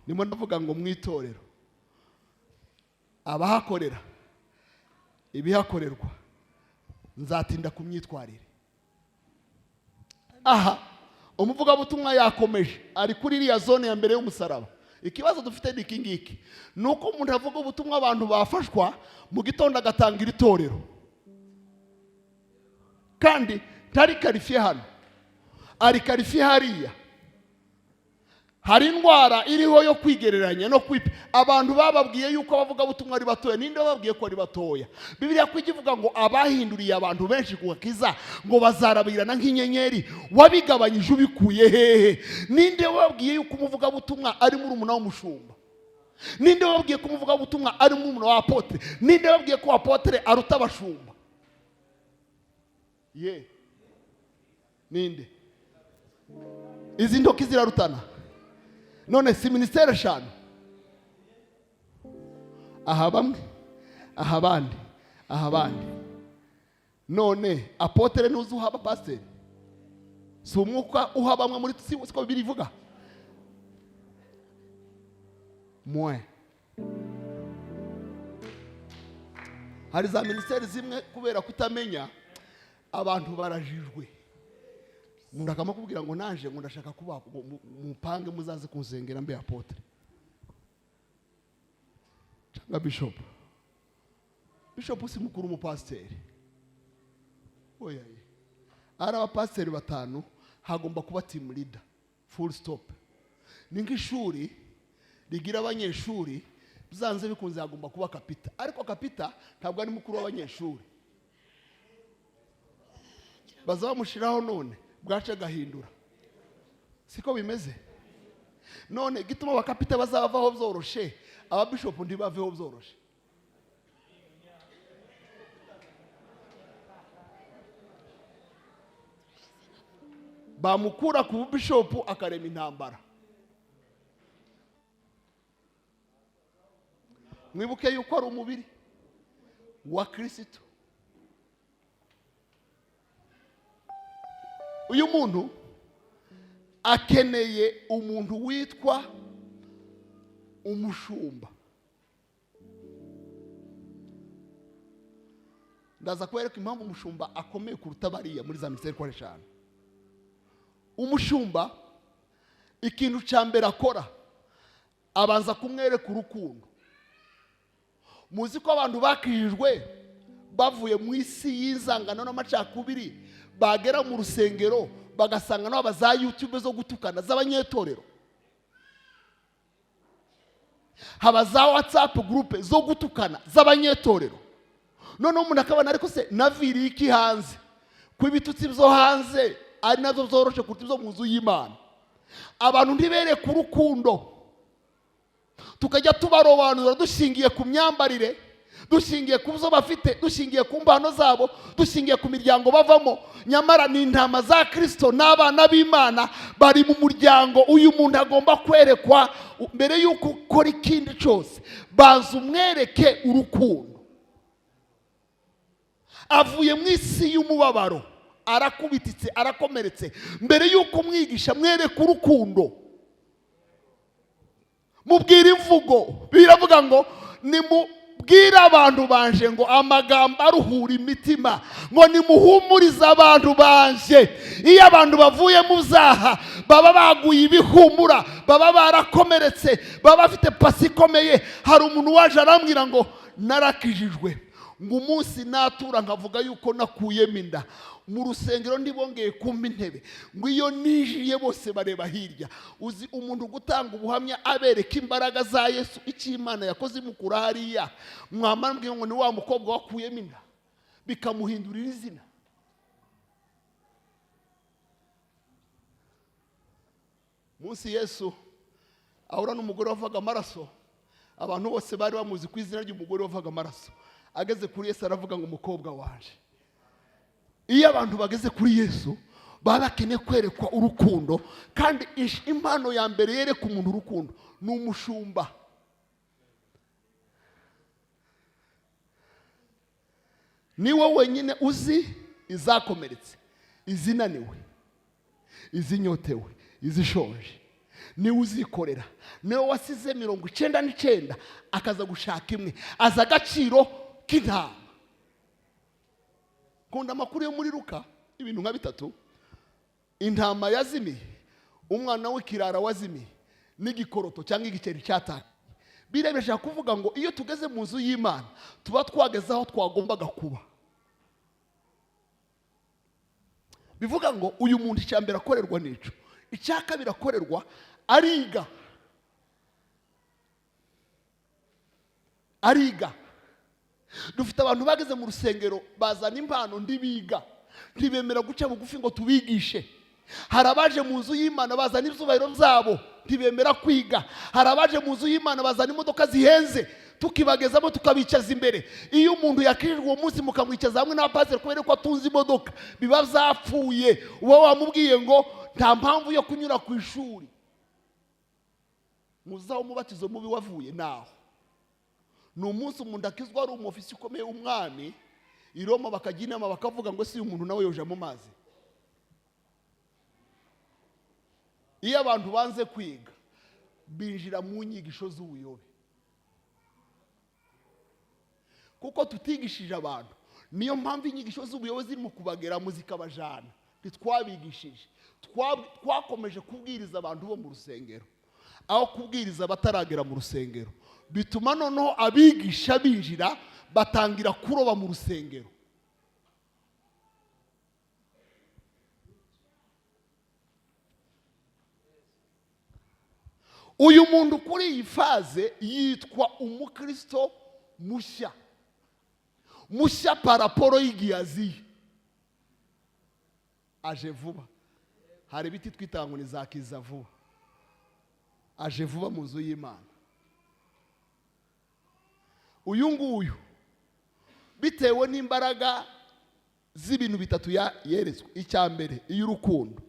Ndimo ndavuga ngo mu itorero abahakorera, ibihakorerwa, nzatinda ku myitwarire. Aha umuvugabutumwa yakomeje, ari kuri iriya zone ya mbere y'umusaraba. Ikibazo dufite ni iki ngiki: ni uko umuntu avuga ubutumwa, abantu bafashwa, mu gitondo agatangira itorero, kandi ntari qualifié hano, ari qualifié hariya. Hari indwara iriho yo kwigereranya no kwipa. Abantu bababwiye yuko abavugabutumwa ari batoya. Ninde wababwiye ko ari batoya? Bibiliya ko ijya ivuga ngo abahinduriye abantu benshi ku gakiza ngo bazarabirana nk'inyenyeri. Wabigabanyije ubikuye hehe? Ninde wababwiye yuko umuvugabutumwa ari murumuna w'umushumba? Ninde wababwiye ko umuvugabutumwa ari murumuna wa apôtre? Ninde wababwiye ko apôtre aruta abashumba? Ye, ninde? Izi ntoki zirarutana. None si minisiteri 5? Aha bamwe, aha abandi, aha abandi. None apôtre ntuzi uhaba pasiteri? Si umwuka uha bamwe muri si siko Bibiliya ivuga mwe? Hari za minisiteri zimwe, kubera kutamenya, abantu barajijwe. Umuntu akamukubwira ngo naje ngo ndashaka kuba ngo mupange muzaze kunsengera mbe apôtre cyangwa bishop. Bishop si mukuru umupasiteri, oya ye. Ari abapasiteri batanu, hagomba kuba team leader, full stop. Ni nk'ishuri rigira abanyeshuri, byanze bikunze hagomba kuba kapita, ariko kapita ntabwo ari mukuru w'abanyeshuri. Baza bamushyiraho none bwace agahindura. Siko bimeze? None gituma abakapita bazavaho byoroshe, ababishopu ntibaveho byoroshe. Bamukura ku bubishopu akarema intambara. Mwibuke yuko ari umubiri wa Kirisito. Uyu muntu akeneye umuntu witwa umushumba. Ndaza kubereka impamvu umushumba akomeye kuruta bariya muri za minisiteri uko ari 5. Umushumba ikintu cya mbere akora, abanza kumwereka urukundo. Muzi ko abantu bakijijwe bavuye mu isi y'inzangano n'amacakubiri, bagera mu rusengero bagasanga nabo za YouTube zo gutukana z'abanyetorero, haba za WhatsApp group zo gutukana z'abanyetorero. Noneho umuntu akabona, ariko se naviriye iki hanze, ko ibitutsi byo hanze ari nabyo byoroshe kuruta ibyo mu nzu y'Imana? Abantu ntibereke urukundo, tukajya tubarobanura dushingiye ku myambarire, dushingiye ku byo bafite, dushingiye ku mpano zabo, dushingiye ku miryango bavamo. Nyamara ni intama za Kirisito n'abana b'Imana bari mu muryango. Uyu muntu agomba kwerekwa mbere y'uko ukora ikindi cyose, banza umwereke urukundo. Avuye mu isi y'umubabaro, arakubititse, arakomeretse. Mbere y'uko umwigisha, mwereke urukundo, mubwire imvugo. Biravuga ngo nimubwire abantu banje ngo amagambo aruhura imitima, ngo nimuhumurize abantu banje. Iyo abantu bavuye mu byaha baba baguye ibihumura, baba barakomeretse, baba bafite passé ikomeye. Hari umuntu waje arambwira ngo narakijijwe, ngo umunsi natura nkavuga yuko nakuyemo inda mu rusengero ntibongeye kumpa intebe, ngo iyo ninjiye bose bareba hirya. Uzi umuntu gutanga ubuhamya abereka imbaraga za Yesu, icyo Imana yakoze imukura hariya, mwamara mbwiye ngo ni wa mukobwa wakuyemo inda, bikamuhindurira izina. Munsi Yesu ahura n'umugore wavaga amaraso, abantu bose bari bamuzi ku izina ry'umugore wavaga amaraso. Ageze kuri Yesu aravuga ngo umukobwa wanje. Iyo abantu bageze kuri Yesu baba bakeneye kwerekwa urukundo, kandi impano ya mbere yereka umuntu urukundo ni umushumba. Ni wowe wenyine uzi izakomeretse, izinaniwe, izinyotewe, izishonje. Niwe uzikorera, niwe wasize 99 akaza gushaka imwe, azi agaciro k'intama. Kunda amakuru yo muri Luka, ibintu nka bitatu: intama yazimiye, umwana w'ikirara wazimiye, n'igikoroto cyangwa igiceri cyatakaye. Birebesha kuvuga ngo iyo tugeze mu nzu y'Imana tuba twageze aho twagombaga kuba. Bivuga ngo uyu muntu icya mbere akorerwa n'ico, icya kabiri akorerwa ariga. Ariga. Dufite abantu bageze mu rusengero bazana impano ndibiga, ntibemera guca bugufi ngo tubigishe. Hari abaje mu nzu y'Imana bazana ibyubahiro byabo, ntibemera kwiga. Hari abaje mu nzu y'Imana bazana imodoka zihenze, tukibagezamo tukabicaza imbere. Iyo umuntu yakirijwe uwo munsi mukamwicaza hamwe n'abapasiteri kubera ko atunze imodoka, biba byapfuye. Uba wamubwiye ngo nta mpamvu yo kunyura ku ishuri. Muzaho umubatizo mubi wavuye naho. Ni umunsi umuntu akizwa ari umufisi ukomeye w'umwami i Roma, bakajya inama bakavuga ngo si uyu muntu nawe yoja mu mazi. Iyo abantu banze kwiga binjira mu nyigisho z'ubuyobe, kuko tutigishije abantu. Niyo mpamvu inyigisho z'ubuyobe zirimo kubageramo zikabajana. Ntitwabigishije, twakomeje kubwiriza abantu bo mu rusengero aho kubwiriza abataragera mu rusengero. Bituma noneho abigisha binjira batangira kuroba mu rusengero. Uyu muntu kuri iyi faze yitwa umukristo mushya. Mushya paraporo y'igihe aje vuba. Hari ibiti twita ngo ni za kiza vuba. Aje vuba mu nzu y'Imana. Uyu nguyu bitewe n'imbaraga z'ibintu bitatu yeretswe: icya mbere iy'urukundo,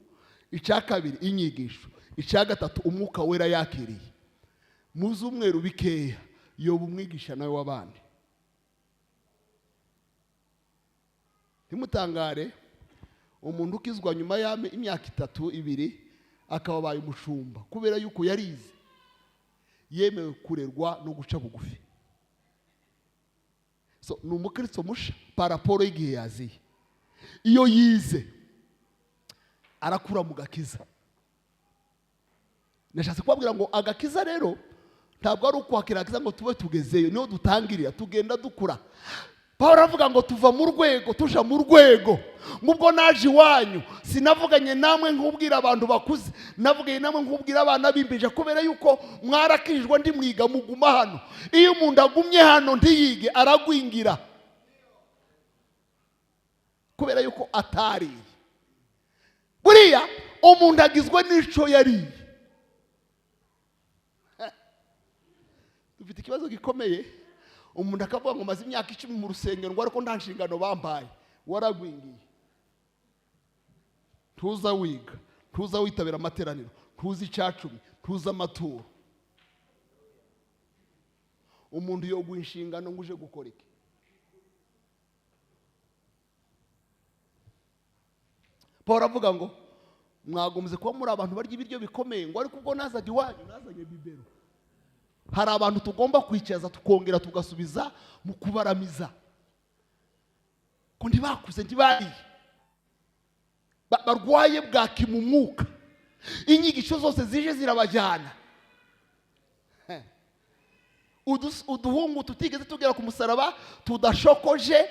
icya kabiri inyigisho, icya gatatu umwuka wera yakiriye. Mu z'umweru bikeya yoba umwigisha nawe w'abandi. Ntimutangare umuntu ukizwa nyuma y'imyaka 3 2 akaba abaye umushumba, kubera yuko yarize, yemewe kurerwa no guca bugufi. So ni umukristo musha paraporo y'igihe yaziye. Iyo yize arakura mu gakiza. Nashatse kubabwira ngo agakiza rero ntabwo ari ukwakira agakiza ngo tube tugezeyo, niho dutangirira, tugenda dukura. Pawulo aravuga ngo tuva mu rwego tuja mu rwego. Ngubwo naje iwanyu sinavuganye namwe nk'ubwira abantu bakuze, navuganye namwe nk'ubwira abana b'imbije, kubera yuko mwarakijwe ndi mwiga muguma hano. Iyo umuntu agumye hano ntiyige aragwingira, kubera yuko atariye. Buriya umuntu agizwe n'ico yariye. Dufite ikibazo gikomeye. Umuntu akavuga ngo maze imyaka 10 mu rusengero ngo ariko nta nshingano bambaye. Waragwingiye. Ntuza wiga, ntuza witabira amateraniro, ntuza icacumi, ntuza amaturo. Umuntu yoguha inshingano ngo uje gukora iki? Paul avuga ngo mwagombye kuba muri abantu barya ibiryo bikomeye, ngo ariko ubwo nazaga iwanyu nazanye bibero. Hari abantu tugomba kwicaza tukongera tugasubiza mu kubaramiza, ko ntibakuze, ntibariye, barwaye bwaki mu mwuka, inyigisho zose zije zirabajyana. Uduhungu tutigeze tugera ku musaraba, tudashokoje,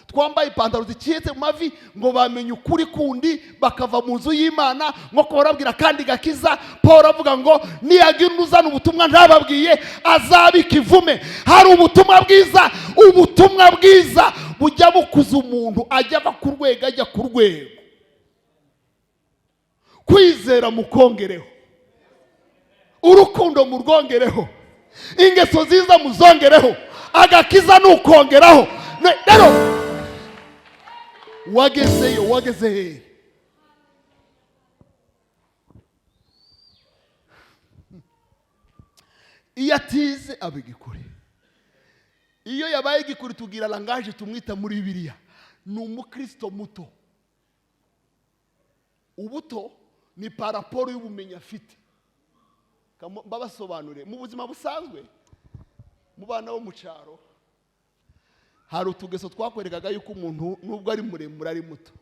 twambaye ipantaro zicitse mu mavi, ngo bamenye ukuri kundi bakava mu nzu y'Imana. Ngo ko barabwira kandi gakiza. Paul avuga ngo niyagira uzana ubutumwa ntababwiye azabika ivume. Hari ubutumwa bwiza, ubutumwa bwiza bujya bukuza umuntu ajya ava ku rwego ajya ku rwego. Kwizera mukongereho, urukundo murwongereho, ingeso nziza muzongereho, agakiza nukongeraho. Rero Wagezeyo, wageze hehe? Iyo atize aba igikuri. Iyo yabaye igikuri tugira langage tumwita muri Bibiliya, ni umukristo muto. Ubuto ni paraporo y'ubumenyi afite. Mbabasobanure mu buzima busanzwe, mu bana bo mu cyaro hari utugeso twakwerekaga yuko umuntu nubwo ari muremure ari muto.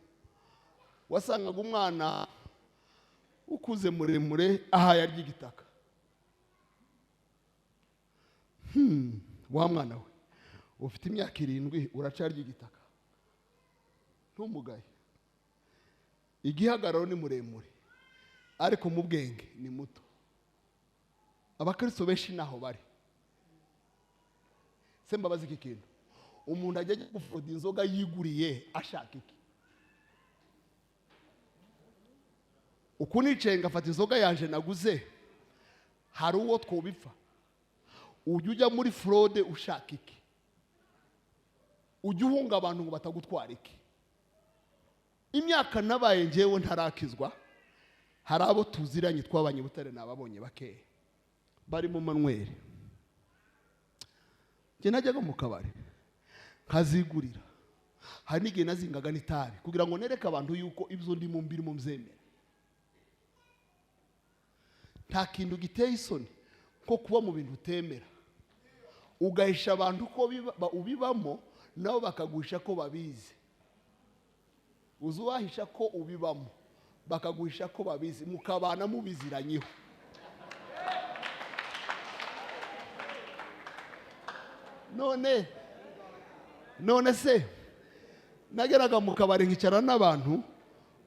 Wasangaga umwana ukuze muremure ahaye arya igitaka. Wa mwana we ufite imyaka 7 uracarya igitaka, ntumugaye. Igihagararo ni muremure ariko mu bwenge ni muto. Abakristo benshi naho bari. Se mbabazi iki kintu, umuntu ajya gufoda inzoga yiguriye ashaka iki? Uku nicaye ngafata inzoga yanje naguze, hari uwo twobipfa? Ujya ujya muri fraude ushaka iki? Ujya uhunga abantu ngo batagutwara iki? Imyaka nabaye njyewe ntarakizwa, hari abo tuziranye twabanye Butare nababonye bakeya barimo Manuel. Njye najyaga mu kabari nkazigurira, hari n'igihe nazingaga n'itabi kugira ngo nereke abantu yuko ibyo ndimo mbirimo mbyemera. Nta kintu giteye isoni nko kuba mu bintu utemera, ugahisha abantu ko ubibamo nabo bakaguhisha ko babizi. Uzi uwahisha ko ubibamo bakaguhisha ko babizi, mukabana mubiziranyeho. None se nageraga mu kabari nkicara n'abantu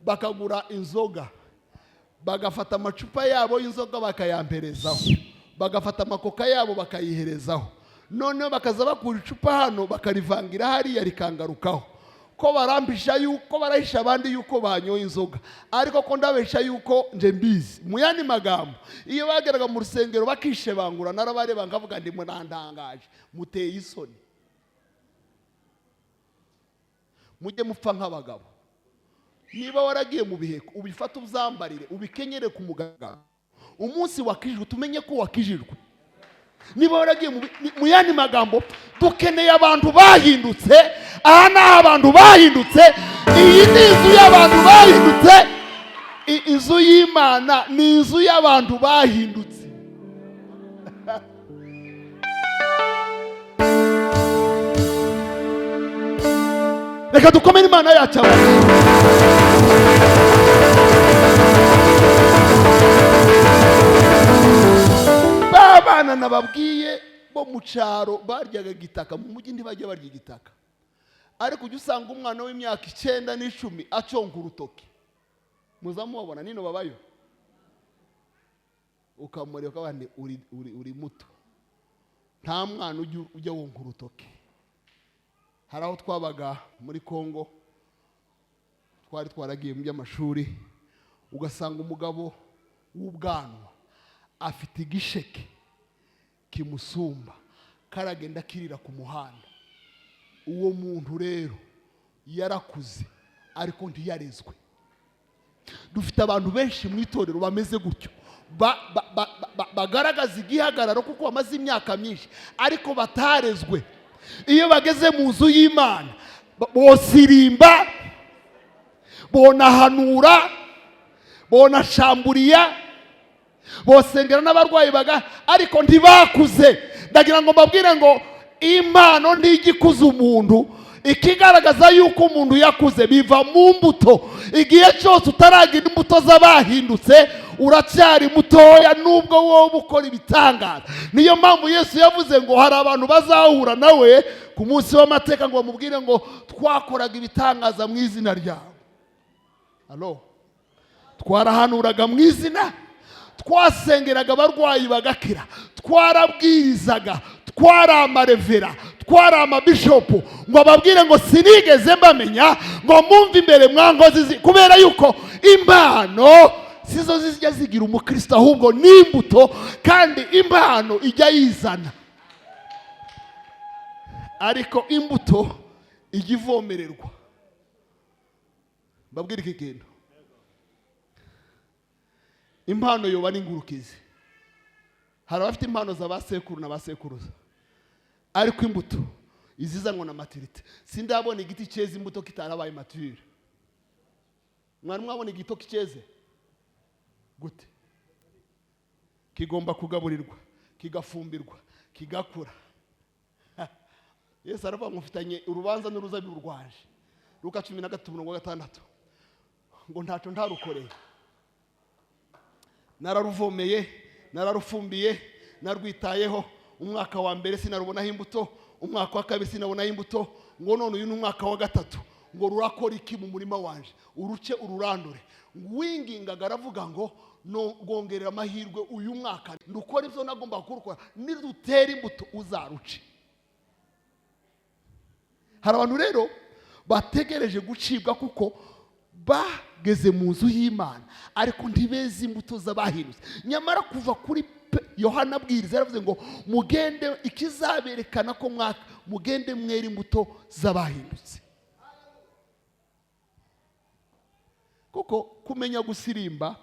bakagura inzoga, bagafata amacupa yabo y'inzoga bakayamperezaho, bagafata amakoka yabo bakayiherezaho, noneho bakaza bakura icupa hano bakarivangira hariya rikangarukaho. Ko barampisha yuko barahisha abandi yuko banyoye inzoga, ariko ko ndabesha yuko nje mbizi. Mu yandi magambo, iyo bageraga mu rusengero bakishebangura, narabareba nkavuga ndi munandangaje, muteye isoni. Mujye mupfa nk'abagabo. Niba waragiye mu biheko ubifate uzambarire, ubikenyere ku mugaragaro. Umunsi wakijijwe tumenye ko wakijijwe. Niba waragiye mu yandi magambo, dukeneye abantu bahindutse. Aha ni abantu bahindutse. Iyi ni inzu y'abantu bahindutse. Inzu y'Imana ni inzu y'abantu bahindutse. Reka dukomere Imana yacu. Babana nababwiye bo mu cyaro baryaga igitaka, mu mujyi ntibajya barya igitaka. Ariko ujya usanga umwana w'imyaka 9 n'10 aconka urutoki. Muzamubona nino babayo, ukamureba ukabona uri muto. Nta mwana ujya wonka urutoki. Hari aho twabaga muri Kongo, twari twaragiye mu by'amashuri, ugasanga umugabo w'ubwanwa afite igisheke kimusumba, karagenda kirira ku muhanda. Uwo muntu rero yarakuze ariko ntiyarezwe. Dufite abantu benshi mu itorero bameze gutyo, bagaragaza igihagararo kuko bamaze imyaka myinshi ariko batarezwe. Iyo bageze mu nzu y'Imana bosirimba, bonahanura, bonashamburiya, bosengera n'abarwayi baga, ariko ntibakuze. Ndagira ngo mbabwire ngo impano ntigikuza umuntu. Ikigaragaza yuko umuntu yakuze biva mu mbuto. Igihe cyose utaragira imbuto z'abahindutse uracyari mutoya, nubwo wowe ukora ibitangaza. Niyo mpamvu Yesu yavuze ngo hari abantu bazahura nawe ku munsi w'amateka ngo bamubwire ngo twakoraga ibitangaza mu izina ryawe. Allo, twarahanuraga mu izina, twasengeraga abarwayi bagakira, twarabwirizaga, twaramarevera, twaramabishopu, ngo ababwire ngo sinigeze mbamenya, ngo mumve imbere mwankozi. Kubera yuko impano sizo zijya zigira umukristo, ahubwo n'imbuto, kandi impano ijya yizana, ariko imbuto ijya ivomererwa. Mbabwire iki kintu: impano yoba n'ingurukizi. Hari abafite impano za ba sekuru na ba sekuruza, ariko imbuto izizanwa na maturité. Sindabona igiti cyeze imbuto kitarabaye mature. Mwari mwabona igitoki cyeze gute? Kigomba kugaburirwa, kigafumbirwa, kigakura. Yesu aravuga ngo mufitanye urubanza n'uruzabibu rwanje. Luka 13:6, ngo ntacyo ntarukoreye, nararuvomeye, nararufumbiye, narwitayeho. Umwaka wa mbere sinarubonaho imbuto, umwaka wa kabiri sinabonaho imbuto, ngo none uyu ni umwaka wa gatatu, ngo rurakora iki mu murima wanje? Uruce, ururandure. Wingingaga aravuga ngo no rwongerera amahirwe uyu mwaka, ndukora ibyo nagomba kurukora, nidutera imbuto uzaruce. Hari abantu rero bategereje gucibwa kuko bageze mu nzu y'Imana, ariko ntibeze imbuto z'abahindutse. Nyamara kuva kuri Yohana abwiriza yaravuze ngo mugende, ikizaberekana ko mwaka, mugende mwere imbuto z'abahindutse. Kuko kumenya gusirimba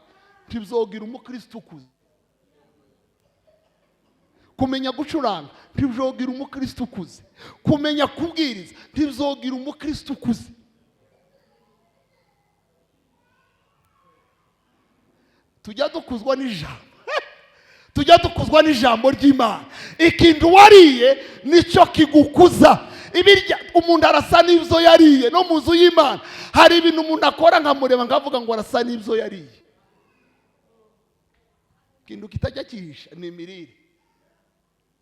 ntibyogira umukristo ukuze, kumenya gucuranga ntibyogira umukristo ukuze, kumenya kubwiriza ntibyogira umukristo ukuze. Tujya dukuzwa n'ijambo, tujya dukuzwa n'ijambo ry'Imana. Ikintu wariye nicyo kigukuza. Ibirya umuntu arasa n'ibyo yariye. No mu nzu y'Imana hari ibintu umuntu akora nkamureba nkavuga ngo arasa n'ibyo yariye. Ikintu kitajya kihisha ni imirire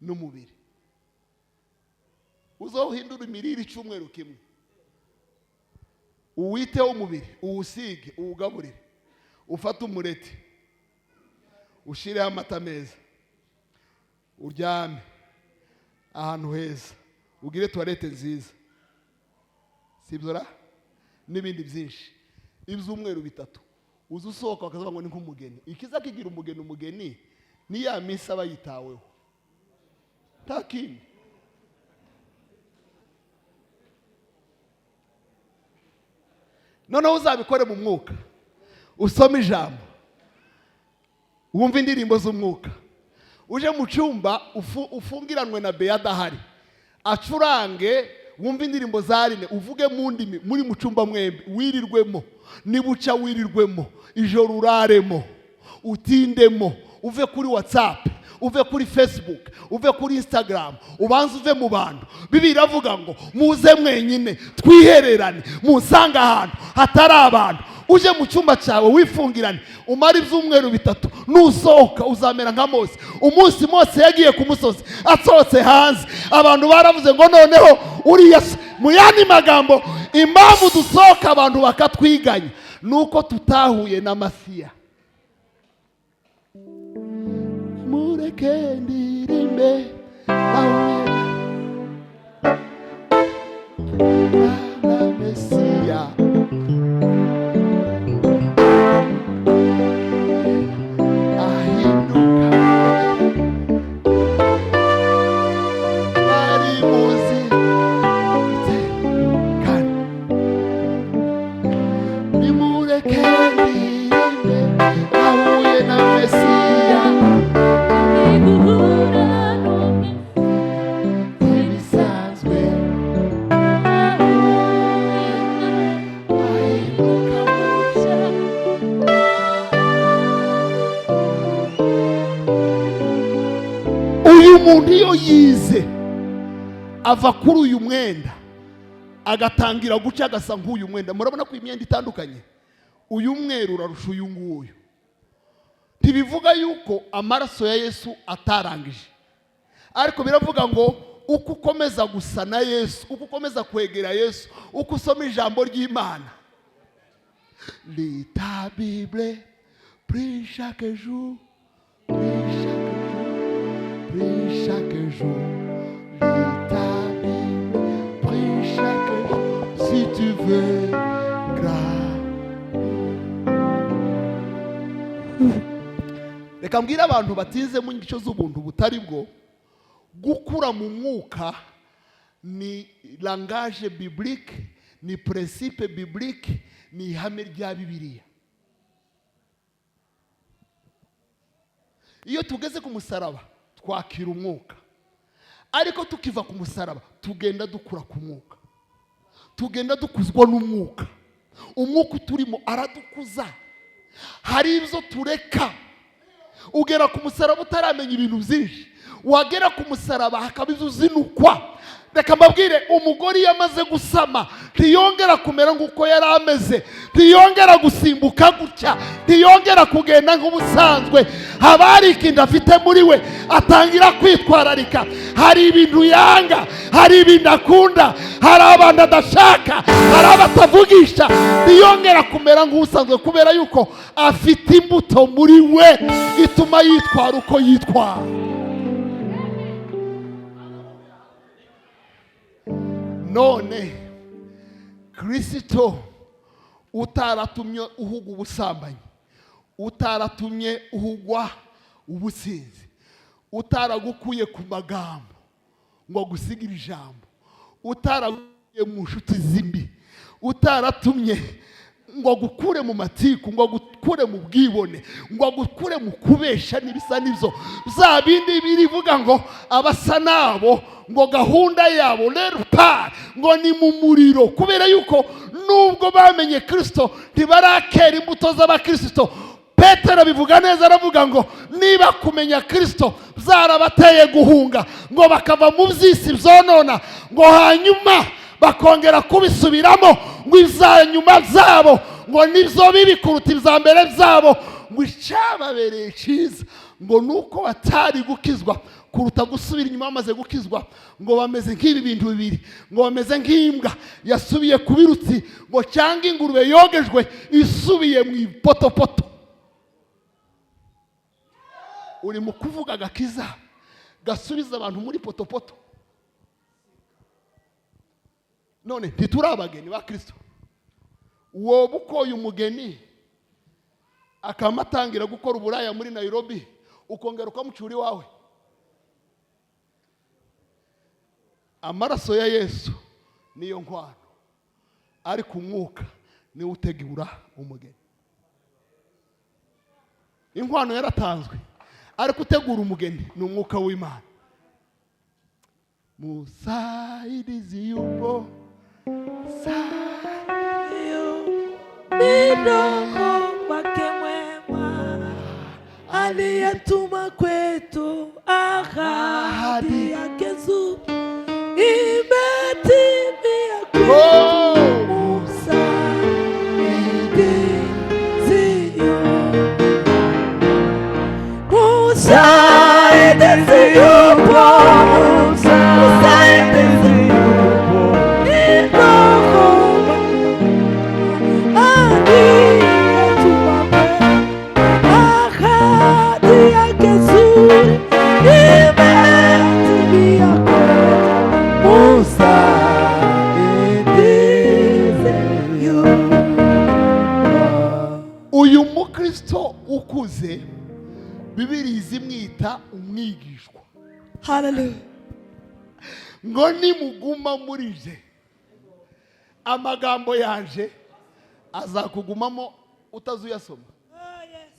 n'umubiri. Uzohindura imirire icyumweru kimwe, uwiteho umubiri, uwusige, uwugaburire, ufate umureti ushireho amata meza, uryame ahantu heza, ugire toilette nziza, sibyo ra, n'ibindi byinshi. Ibyumweru 3 uza usohoka bakavuga ngo ni nk'umugeni. Ikiza kigira umugeni, umugeni ni ya minsi aba yitaweho, nta kindi. Noneho uzabikore mu mwuka, usome ijambo, wumve indirimbo z'umwuka, uje mu cyumba ufungiranwe na Beya adahari, acurange, wumve indirimbo za Rine, uvuge mu ndimi muri mu cyumba mwembi, wirirwemo, nibuca wirirwemo, ijoro uraremo, utindemo, uve kuri WhatsApp, uve kuri Facebook, uve kuri Instagram, ubanze uve mu bantu. Bibiliya iravuga ngo muze mwenyine twihererane, musange ahantu hatari abantu, uje mu cyumba cyawe wifungirane, umare ibyumweru 3, nusohoka uzamera nka Mose. Umunsi Mose yagiye ku musozi, asohotse hanze, abantu baravuze ngo noneho uriya se. Mu yandi magambo, impamvu dusohoka abantu bakatwiganya nuko tutahuye na Masiya. Mureke ndirimbe nahuye na Mesiya. Ahinduka bari muzi kandi nimureke ndirimbe nahuye na Mesiya. Guhura n'umwe Ibisanzwe ahinduka. Mushya. Uyu muntu iyo yize ava kuri uyu mwenda agatangira guca agasa nk'uyu mwenda. Murabona ko imyenda itandukanye, uyu mweru urarusha uyu nguyu. Ntibivuga yuko amaraso ya Yesu atarangije, ariko biravuga ngo uko ukomeza gusa na Yesu, uko ukomeza kwegera Yesu, uko usoma ijambo ry'Imana. Lis ta Bible, prie chaque jour, prie chaque jour, prie chaque jour. Lis ta Bible, prie chaque jour, si tu veux grâce. Reka mbwire abantu batize mu nyigisho z'ubuntu butari bwo, gukura mu mwuka ni langage biblique, ni principe biblique. Ni ihame rya Bibiliya. Iyo tugeze ku musaraba twakira umwuka, ariko tukiva ku musaraba tugenda dukura ku mwuka, tugenda dukuzwa n'umwuka. Umwuka uturimo aradukuza. Hari ibyo tureka. Ugera ku musaraba utaramenya ibintu byinshi, wagera ku musaraba hakaba ibyo uzinukwa. Reka mbabwire, umugore iyo amaze gusama ntiyongera kumera nk'uko yari ameze, ntiyongera gusimbuka gutya, ntiyongera kugenda nk'ubusanzwe. Haba hari ikintu afite muri we, atangira kwitwararika. Hari ibintu yanga, hari ibintu akunda, hari abantu adashaka, hari abatavugisha. Ntiyongera kumera nk'ubusanzwe kubera yuko afite imbuto muri we ituma yitwara uko yitwara. None Kristo utaratumye uhugwa ubusambanyi, utaratumye uhugwa ubusinzi, utaragukuye ku magambo ngo agusigire ijambo, utaragukuye mu nshuti zimbi, utaratumye ngo agukure mu matiku, ngo agukure mu bwibone, ngo agukure mu kubesha n'ibisa n'ibyo, bya bindi birivuga ngo abasa nabo, ngo gahunda yabo lerupa ngo ni mu muriro. Kubera yuko nubwo bamenye Kristo ntibarakera imbuto z'abakristo. Petero bivuga neza, aravuga ngo niba kumenya Kristo byarabateye guhunga, ngo bakava mu by'isi byonona, ngo hanyuma bakongera kubisubiramo, ngo ibya nyuma byabo ngo nibyo bibi kuruta ibya mbere byabo, ngo icyababereye cyiza ngo nuko batari gukizwa kuruta gusubira inyuma bamaze gukizwa. Ngo bameze nk'ibi bintu bibiri, ngo bameze nk'imbwa yasubiye ku birutsi, ngo cyangwa ingurube yogejwe isubiye mu ipotopoto. Uri mu kuvuga agakiza gasubiza abantu muri potopoto. None ntituri abageni ba Kristo. Wowe ukoye umugeni akamatangira gukora uburaya muri Nairobi, ukongera ukamucura iwawe. Amaraso ya Yesu niyo nkwano, ariko umwuka niwo utegura umugeni. Inkwano yaratanzwe, ariko utegura umugeni ni umwuka w'Imana. Musaidizi yupo Ni Roho wake mwema aliyetuma kwetu ahadi yake nzuri imetimia kwetu. Musaidizi yupo, musaidizi yupo, musaidizi yupo, ni Roho aliyetuma kwetu ahadi yake nzuri imetimia kwetu. Musaidizi yupo. Uyu mukristo ukuze Bibiliya izimwita umwigishwa. Hallelujah. Ngo nimuguma muri je, amagambo yanje azakugumamo utazuyasoma. Oh, yes.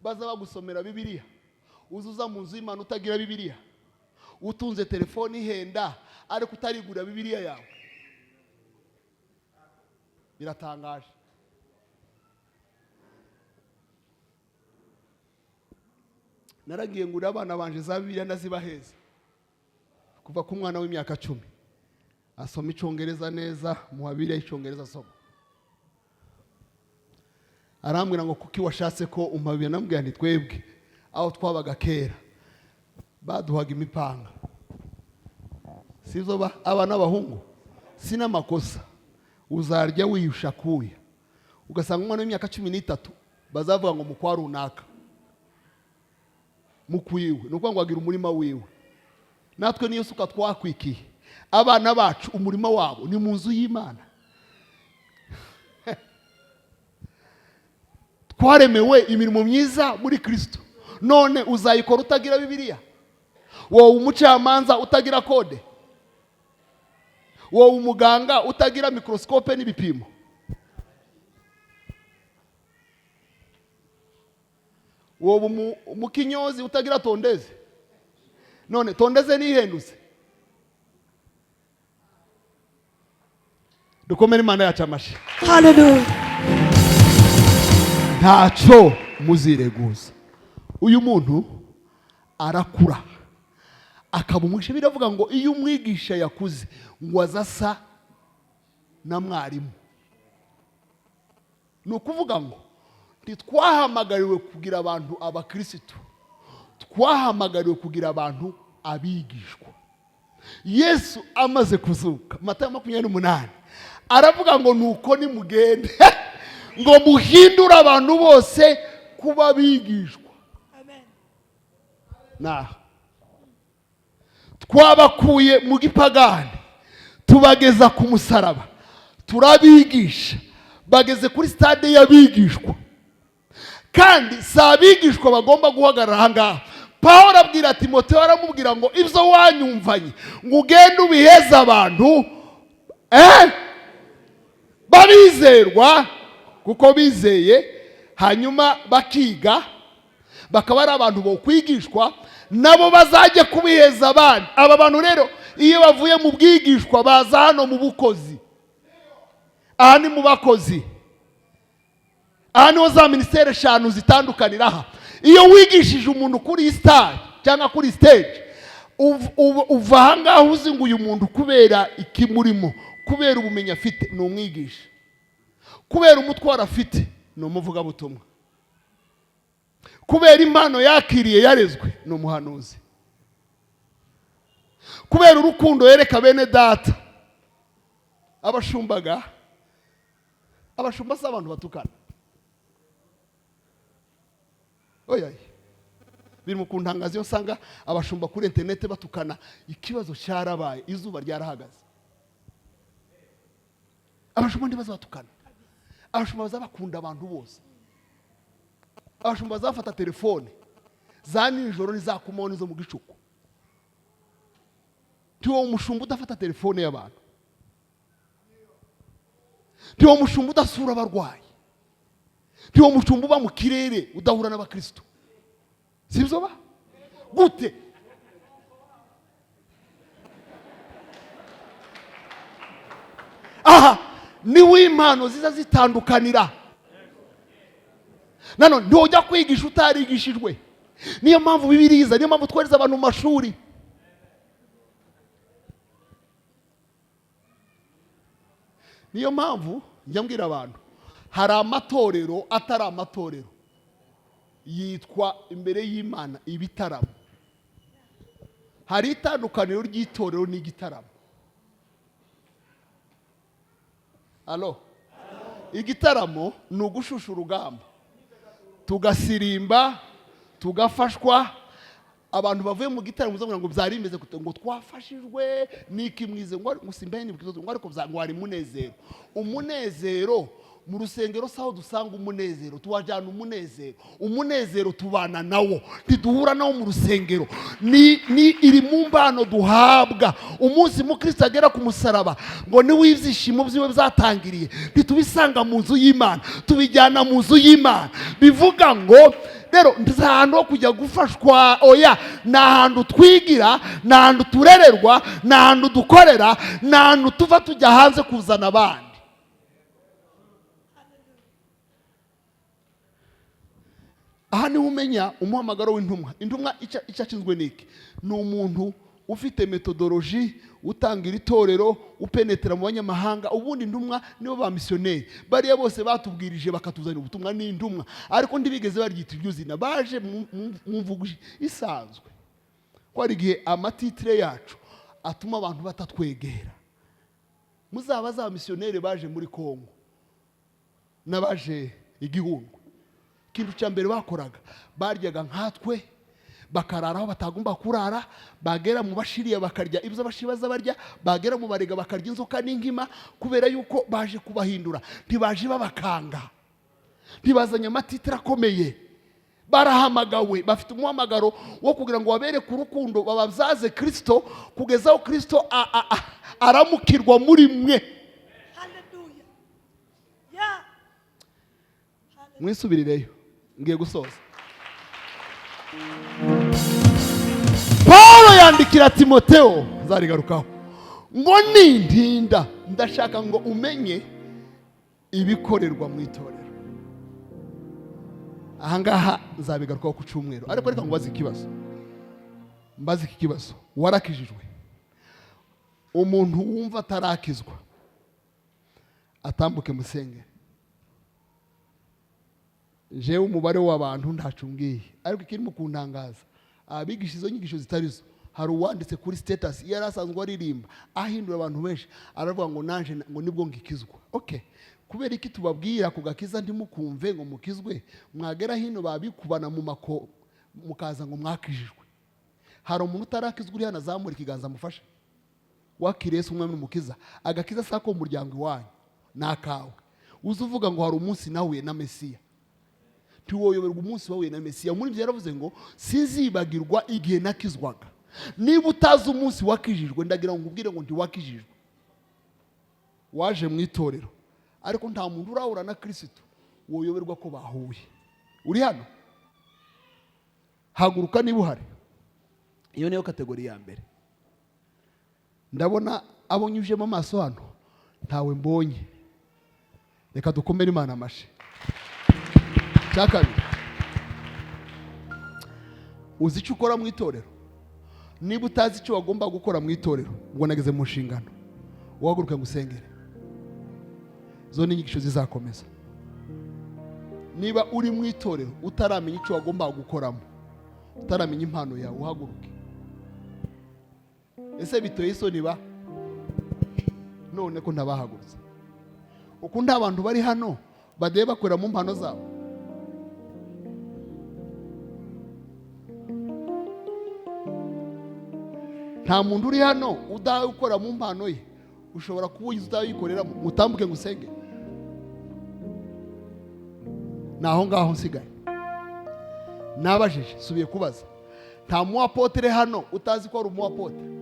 Baza bagusomera Bibiliya, uzuza mu nzu y'Imana utagira Bibiliya, utunze telefone ihenda ariko utarigura Bibiliya yawe. Biratangaje. Naragiye ngura abana banje za Bibiliya ndazibaheza. Kuva ku mwana w'imyaka 10 asoma icyongereza neza, muha Bibiliya y'icyongereza asoma. Arambwira ngo kuki washatse ko umpa Bibiliya? Namubwira nti twebwe aho twabaga kera baduhaga imipanga, sizo ba abana b'abahungu, si n'amakosa, uzarya wiyusha kuya. Ugasanga umwana w'imyaka 13 bazavuga ngo mukwa runaka mukwiwe, ni ukuvuga ngo agira umurima wiwe. Natwe niyo suka twakwikiye abana bacu, umurima wabo ni mu nzu y'Imana. Twaremewe imirimo myiza muri Kristo, none uzayikora utagira Bibiliya? Wowe umucamanza utagira kode? Wowe umuganga utagira microscope n'ibipimo? Woba umukinyozi utagira tondeuse? None tondeuse nihendutse? Dukomere Imana yacu amashi. Hallelujah. Ntacyo muzireguza. Uyu muntu arakura akaba umwigisha. Biravuga ngo iyo umwigisha yakuze, ngo azasa na mwarimu. Ni ukuvuga ngo ntitwahamagariwe kugira abantu abakirisitu, twahamagariwe kugira abantu abigishwa. Yesu amaze kuzuka, Matayo 28, aravuga ngo: "Nuko nimugende ngo muhindure abantu bose kuba abigishwa." Amen. Naha twabakuye mu gipagani, tubageza ku musaraba, turabigisha, bageze kuri stade y'abigishwa. Kandi si abigishwa bagomba guhagarara aha ngaha. Paul abwira Timoteyo, aramubwira ngo: "Ibyo wanyumvanye, ngo ugende ubiheze abantu babizerwa, kuko bizeye, hanyuma bakiga, bakaba ari abantu bokwigishwa, nabo bazajya kubiheza abandi." Aba bantu rero, iyo bavuye mu bwigishwa, baza hano mu bukozi. Aha ni mu bakozi, aha niho za minisiteri eshanu zitandukanira. Aha iyo wigishije umuntu kuri sitari cyangwa kuri stage, uva aha ngaha uzi ngo uyu muntu, kubera ikimurimo, kubera ubumenyi afite, ni umwigisha; kubera umutwaro afite, ni umuvugabutumwa; kubera impano yakiriye, yarezwe, ni umuhanuzi; kubera urukundo yereka bene data. Abashumbaga, abashumba si abantu batukana, oya. Biri mu kuntangaza iyo nsanga abashumba kuri interineti batukana. Ikibazo cyarabaye, izuba ryarahagaze. Abashumba ntibazabatukana, abashumba bazabakunda abantu bose, abashumba bazafata telefone za nijoro n'iza kumanywa n'izo mu gicuku. Ntiwo umushumba udafata telefone y'abantu, ntiwo mushumba udasura abarwayi, ntiwo mushumba uba mu kirere udahura n'abakristo. Sibyo ba gute? Aha niho impano ziza zitandukanira. Nanone ntujya kwigisha utarigishijwe. Niyo mpamvu bibiriza, niyo mpamvu twohereza abantu mu mashuri. Niyo mpamvu njya mbwira abantu, hari amatorero atari amatorero, yitwa imbere y'Imana ibitaramo. Hari itandukaniro ry'itorero n'igitaramo. Alo, igitaramo ni ugushusha urugamba, tugasirimba, tugafashwa. Abantu bavuye mu gitaramo muzavuga ngo byari bimeze gute? Ngo twafashijwe n'iki mwize? Ngo simbaye nibuka, ngo ariko ngo hari umunezero. Umunezero mu rusengero saho dusanga umunezero, tuwajyana umunezero. Umunezero tubana nawo, ntiduhura nawo mu rusengero. Ni iri mu mbano duhabwa umunsi mukristo agera ku musaraba, ngo niwe ibyishimo byiwe byatangiriye. Ntitubisanga mu nzu y'Imana, tubijyana mu nzu y'Imana. Bivuga ngo rero nta hantu ho kujya gufashwa, oya. Ni ahantu twigira, ni ahantu turererwa, ni ahantu dukorera, ni ahantu tuva tujya hanze kuzana abandi. Aha niho umenya umuhamagaro w'intumwa. Intumwa icyo ashinzwe ni iki? Ni umuntu ufite methodologie, utanga iri torero, upenetera mu banyamahanga. Ubundi intumwa nibo ba misiyoneri. Bariya bose batubwirije bakatuzanira ubutumwa ni intumwa, ariko ntibigeze baryita iryo zina. Baje mu mvugo isanzwe, ko hari igihe amatitire yacu atuma abantu batatwegera. Muzaba za misiyoneri baje muri Kongo n'abaje igihundwe, ikintu cya mbere bakoraga, baryaga nkatwe, bakarara aho batagomba kurara, bagera mu bashiriya bakarya ibyo abashiri baza barya, bagera mu barega bakarya inzoka n'inkima, kubera yuko baje kubahindura. Ntibaje babakanga, ntibazanye amatitire akomeye. Barahamagawe, bafite umuhamagaro wo kugira ngo babereke urukundo, bababyaze Kristo, kugeza aho Kristo aramukirwa muri mwe. Hallelujah. Yeah. Mwisubirireyo, ngiye gusoza. Paul yandikira Timoteo, nzarigarukaho, ngo nintinda ndashaka ngo umenye ibikorerwa mu itorero. Ahangaha nzabigarukaho ku cyumweru, ariko reka ngubaze ikibazo, mbaze iki kibazo: warakijijwe? Umuntu wumva atarakizwa atambuke musenge. Jewe umubare w'abantu ntaco umbwiye, ariko ikirimo kuntangaza, abigisha izo nyigisho zitari zo. Hari uwanditse kuri status, iyo yari asanzwe aririmba ahindura abantu benshi, aravuga ngo nanje ngo nibwo ngikizwa. Okay, kubera iki tubabwira ku gakiza ntimukumve ngo mukizwe, mwagera hino babikubana mu mako mukaza ngo mwakijijwe? Hari umuntu utarakizwa uri hano? Azamura ikiganza amufashe. Wakiriye Yesu umwami n'umukiza? Agakiza si ako mu muryango iwanyu, ni akawe. Uzi uvuga ngo hari umunsi nahuye na Mesiya, ntiwoyoberwa umunsi wahuye na Mesiya. Muri ibyo yaravuze ngo sinzibagirwa igihe nakizwaga. Niba utazi umunsi wakijijwe, ndagira ngo nkubwire ngo ntiwakijijwe. Waje mu itorero, ariko nta muntu urahura na Kirisitu woyoberwa ko bahuye. Uri hano? Haguruka niba uhari. Iyo niyo catégorie ya mbere. Ndabona abo nyujemo amaso hano ntawe mbonye. Reka dukomere Imana amashyi. Cya kabiri, uzi icyo ukora mu itorero? Niba utazi icyo wagomba gukora mu itorero, ngo nageze mu nshingano, uhaguruke ngo usengere. Zo ni inyigisho zizakomeza. Niba uri mu itorero utaramenya icyo wagomba gukoramo, utaramenya impano yawe, uhaguruke. Ese bitoye isoni ba none ko ntabahagurutse? Uku nta bantu bari hano bagiye bakorera mu mpano zabo. Nta muntu uri hano udakora mu mpano ye. Ushobora kuba uyizi utayikoreramo, utambuke ngo usenge. Ni aho ngaho nsigaye nabajije, subiye kubaza: nta mu apôtre hano utazi ko ari umu apôtre?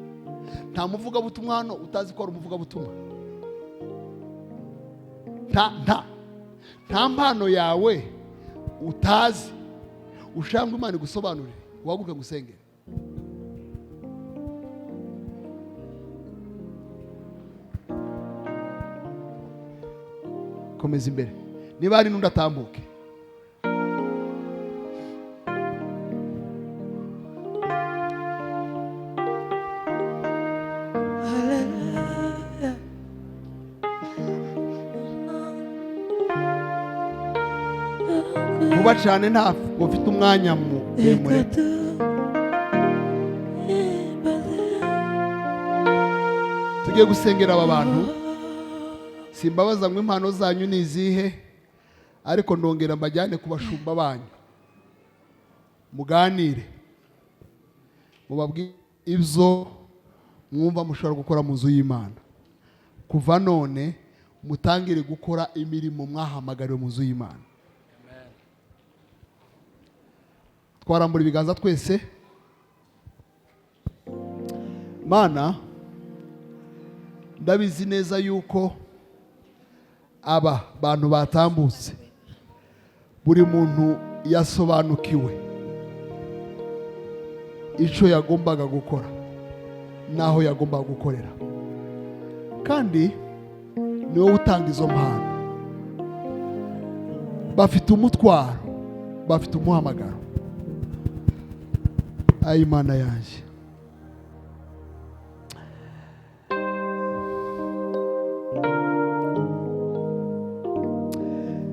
Nta muvugabutumwa hano utazi ko ari umuvugabutumwa? Nta mpano yawe utazi ushaka ngo Imana igusobanurire? Uhaguruke ngo usengere. Komeza imbere. Niba hari n'undi atambuke. Hallelujah. Vuba cyane, ntabwo ufite umwanya muremure. Reka duhimbaze. Tugiye gusengera aba bantu. Simbabaza ngo impano zanyu ni izihe, ariko ndongera mbajyane ku bashumba banyu, muganire, mubabwire ibyo mwumva mushobora gukora mu nzu y'Imana. Kuva none mutangire gukora imirimo mwahamagariwe mu nzu y'Imana. Twarambura ibiganza twese. Mana, ndabizi neza yuko aba bantu batambutse buri muntu yasobanukiwe icyo yagombaga gukora n'aho yagombaga gukorera, kandi ni wowe utanga izo mpano. Bafite umutwaro, bafite umuhamagaro. Ayi Mana yanjye,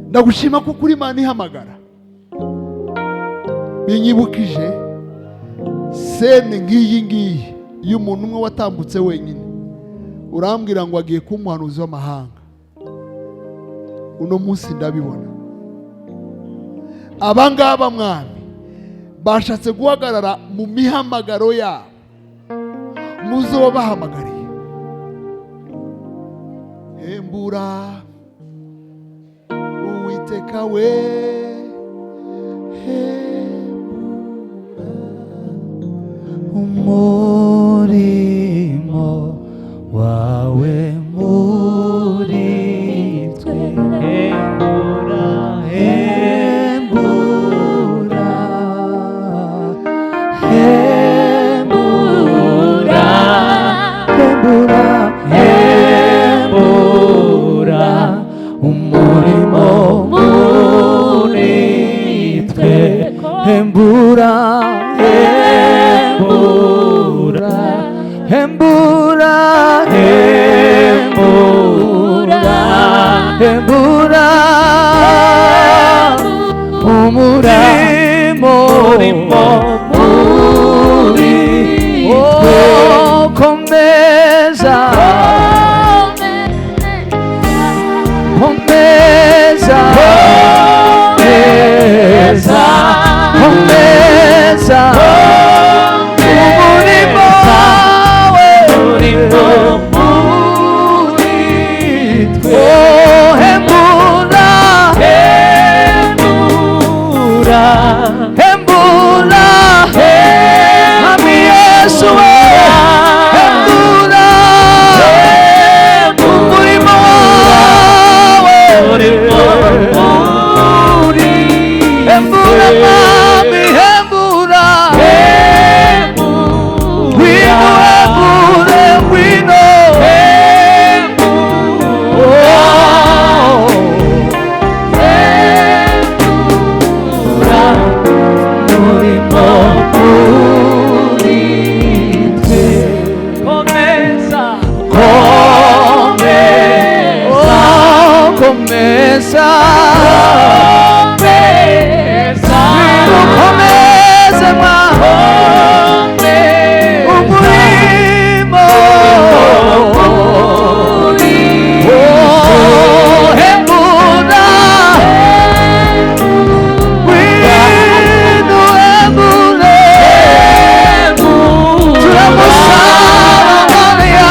ndagushima kuko uri Imana ihamagara. Binyibukije scène nk'iyi ngiyi y'umuntu umwe watambutse wenyine, urambwira ngo agiye kuba umuhanuzi w'amahanga. Uno munsi ndabibona. Aba ngaba, Mwami, bashatse guhagarara mu mihamagaro yabo, muzo wabahamagariye. Hembura Uwiteka we, hembura umurimo wawe muri twe. Hembura, hembura. Umurimo muri oh, komeza komeza komeza komeza umurimo wawe umurimo muri twe oh, hembura hembura hembura Mwami Yesu we hembura umurimo wawe hembura Mwami hembura ngwino hembure ngwino Oh. Oh, komeza ukomeze mwami umurimo Oh, hembura ngwino hembure turamusaba Mariya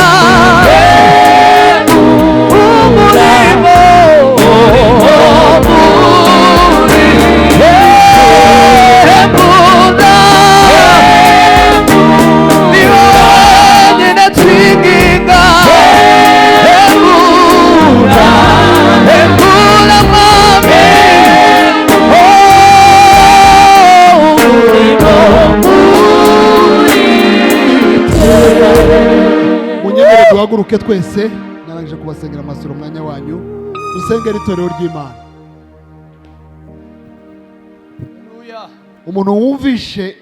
umurimo hembura ni wenyine twinginga hembura hembura mwami oh, Munyemere duhaguruke twese narangije kubasengera amasura umwanya wanyu dusengere itorero ry'Imana. Umuntu wumvishe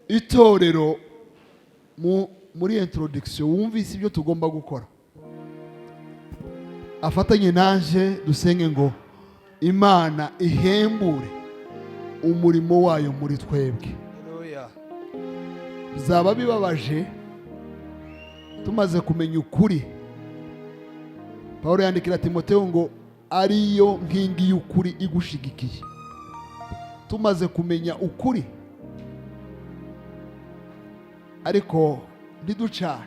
itorero muri introduction wumvise ibyo tugomba gukora afatanye nanje dusenge ngo Imana ihembure umurimo wayo muri twebwe. Bizaba bibabaje tumaze kumenya ukuri. Pawulo yandikira Timoteyo ngo ariyo nkingi y'ukuri igushigikiye. Tumaze kumenya ukuri ariko ntiducane,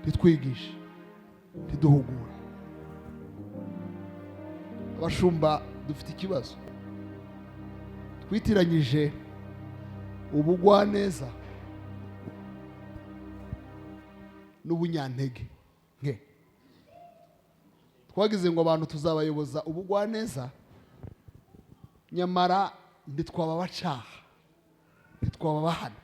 ntitwigishe, ntiduhugure. Abashumba dufite ikibazo, twitiranyije ubugwaneza n'ubunyantege nke. Twagize ngo abantu tuzabayoboza ubugwaneza, nyamara ntitwababacaha, ntitwababahana.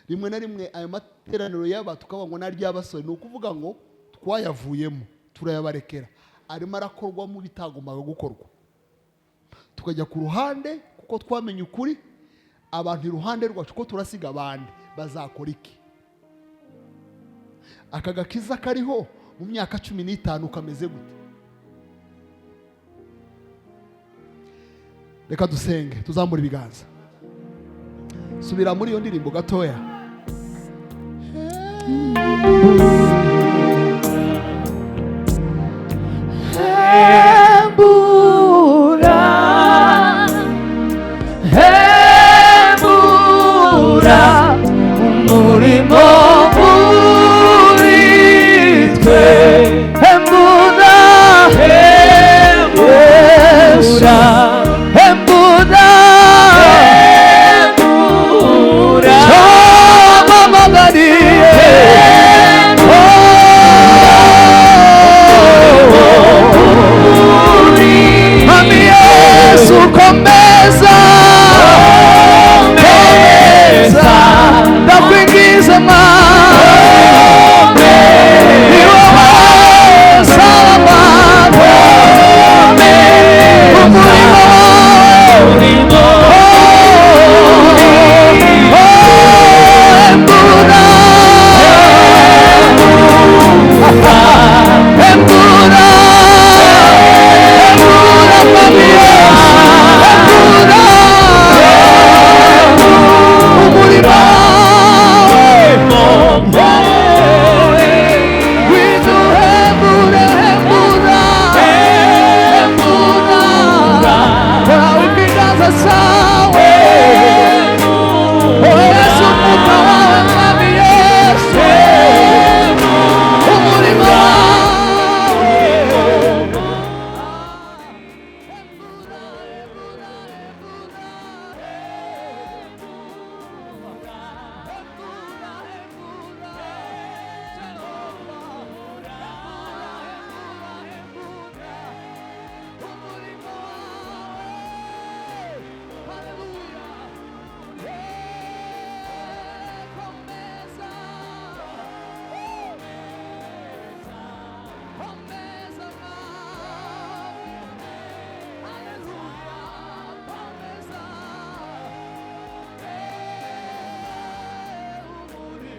Rimwe na rimwe ayo materaniro yaba tukavuga ngo n'ary'abasore, ni ukuvuga ngo twayavuyemo turayabarekera, arimo arakorwamo ibitagombaga gukorwa, tukajya ku ruhande kuko twamenye ukuri. Abantu iruhande rwacu ko turasiga abandi bazakora iki? Aka gakiza kariho mu myaka 15 kameze gute? Reka dusenge tuzamura ibiganza. Subira muri iyo ndirimbo gatoya. Hembura hembura umurimo muri twe hembura hembura hembura hembura cyamamagariye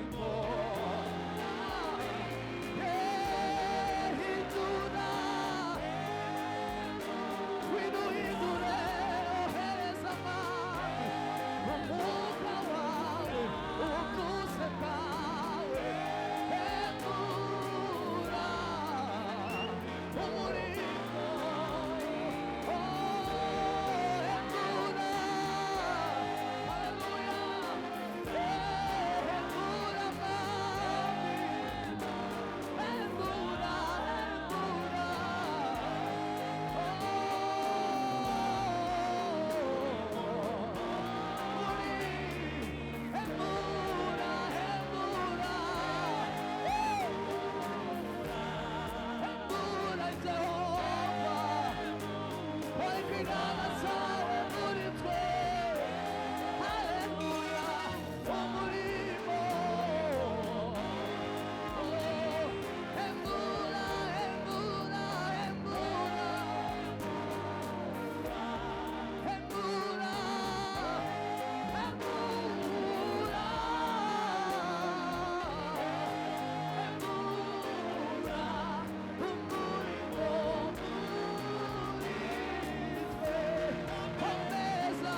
Umurimo hindura widuhindure ohereza amani umwuka wawe ubwuzu bwawe hindura umurimo hindura haleluya hindura amani hindura hindura. Hembura, hembura, hembura, umurimo muri twe. Komeza,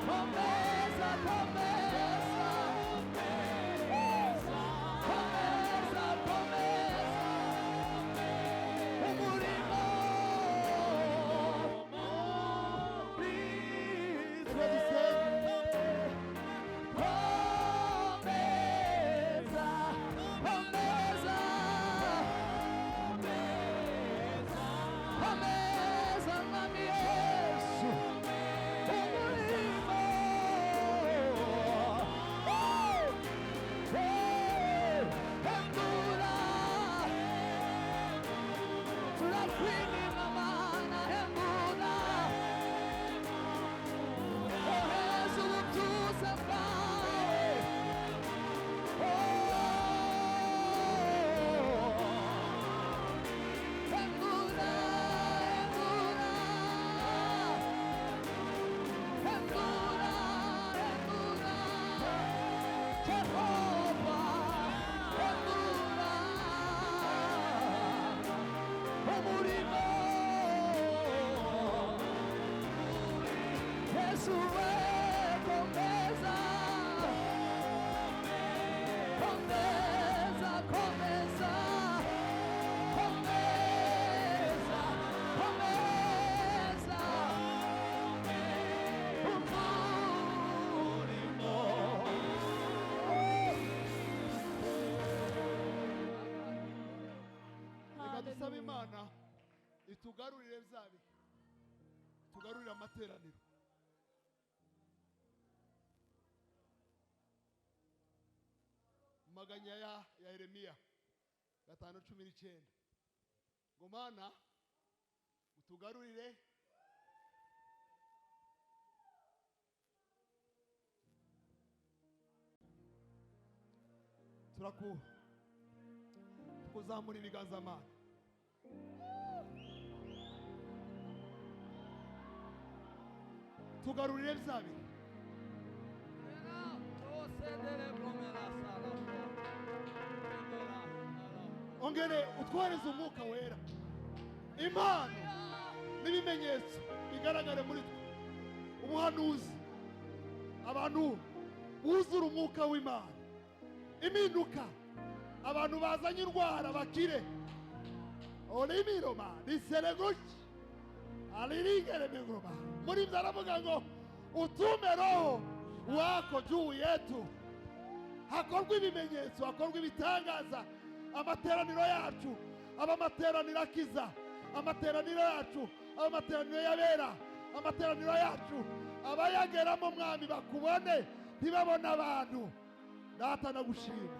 komeza, komeza, komeza, komeza. Umurimo muri Reka dusenge. Komeza, komeza, komeza, Mwami Yesu, umurimo. Oh, hey, hembura. Turakwinginga Mana hembura ohereza ubutuza bwawe. Oh, hembura, hembura, hembura, hembura, Jehova, hembura umurimo. Yesu we komeza, komeza, komeza, komeza, komeza umurimo. Reka dusabe Imana itugarurire bya bihe, itugarurire amateraniro. Maganya ya Yeremiya 5:19 ngo Mana utugarurire turaku tukuzamura ibiganza Mana. Tugarurire bya bihe. Ongere utwohereze umwuka wera, impano n'ibimenyetso bigaragare muri twe, ubuhanuzi, abantu buzura umwuka w'Imana, impinduka, abantu bazanye indwara bakire. Olimiroma risereguki alirigeremiguruma muri ibyo aravuga ngo utume roho wako juu yetu, hakorwa ibimenyetso, hakorwa ibitangaza. Amateraniro yacu aba amateraniro akiza, amateraniro yacu aba amateraniro y'abera, amateraniro yacu abayageramo Mwami bakubone, ntibabone abantu. Data nagushima,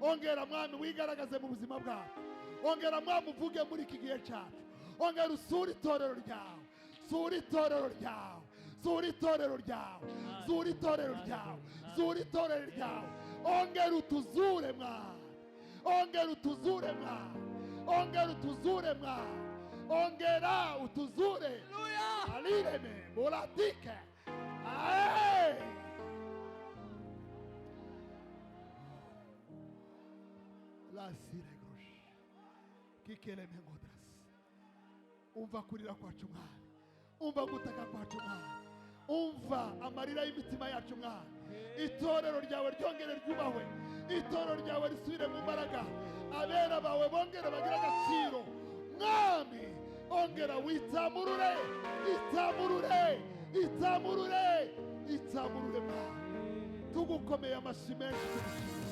ongera Mwami wigaragaze mu buzima bwacu, ongera Mwami uvuge muri iki gihe cyacu, ongera usure itorero ryawe, sura itorero ryawe, sura itorero ryawe, sura itorero ryawe, sura itorero ryawe, ongera utuzure Mwami, ongera utuzure Mwami, ongera utuzure Mwami, ongera utuzure. Alireme mulatike ae. Rasiregroshe kikelemengodrasi. Umva kurira kwacu, Mwami. Umva gutaka kwacu, Mwami. Umva amarira y'imitima yacu, Mwami. Itorero ryawe ryongere ryubahwe, itorero ryawe risubire mu mbaraga, abera bawe bongere bagire agaciro. Mwami, ongera witamurure, itamurure, itamurure, itamurure. Mwami, tugukomeye amashyi menshi, tugushimira.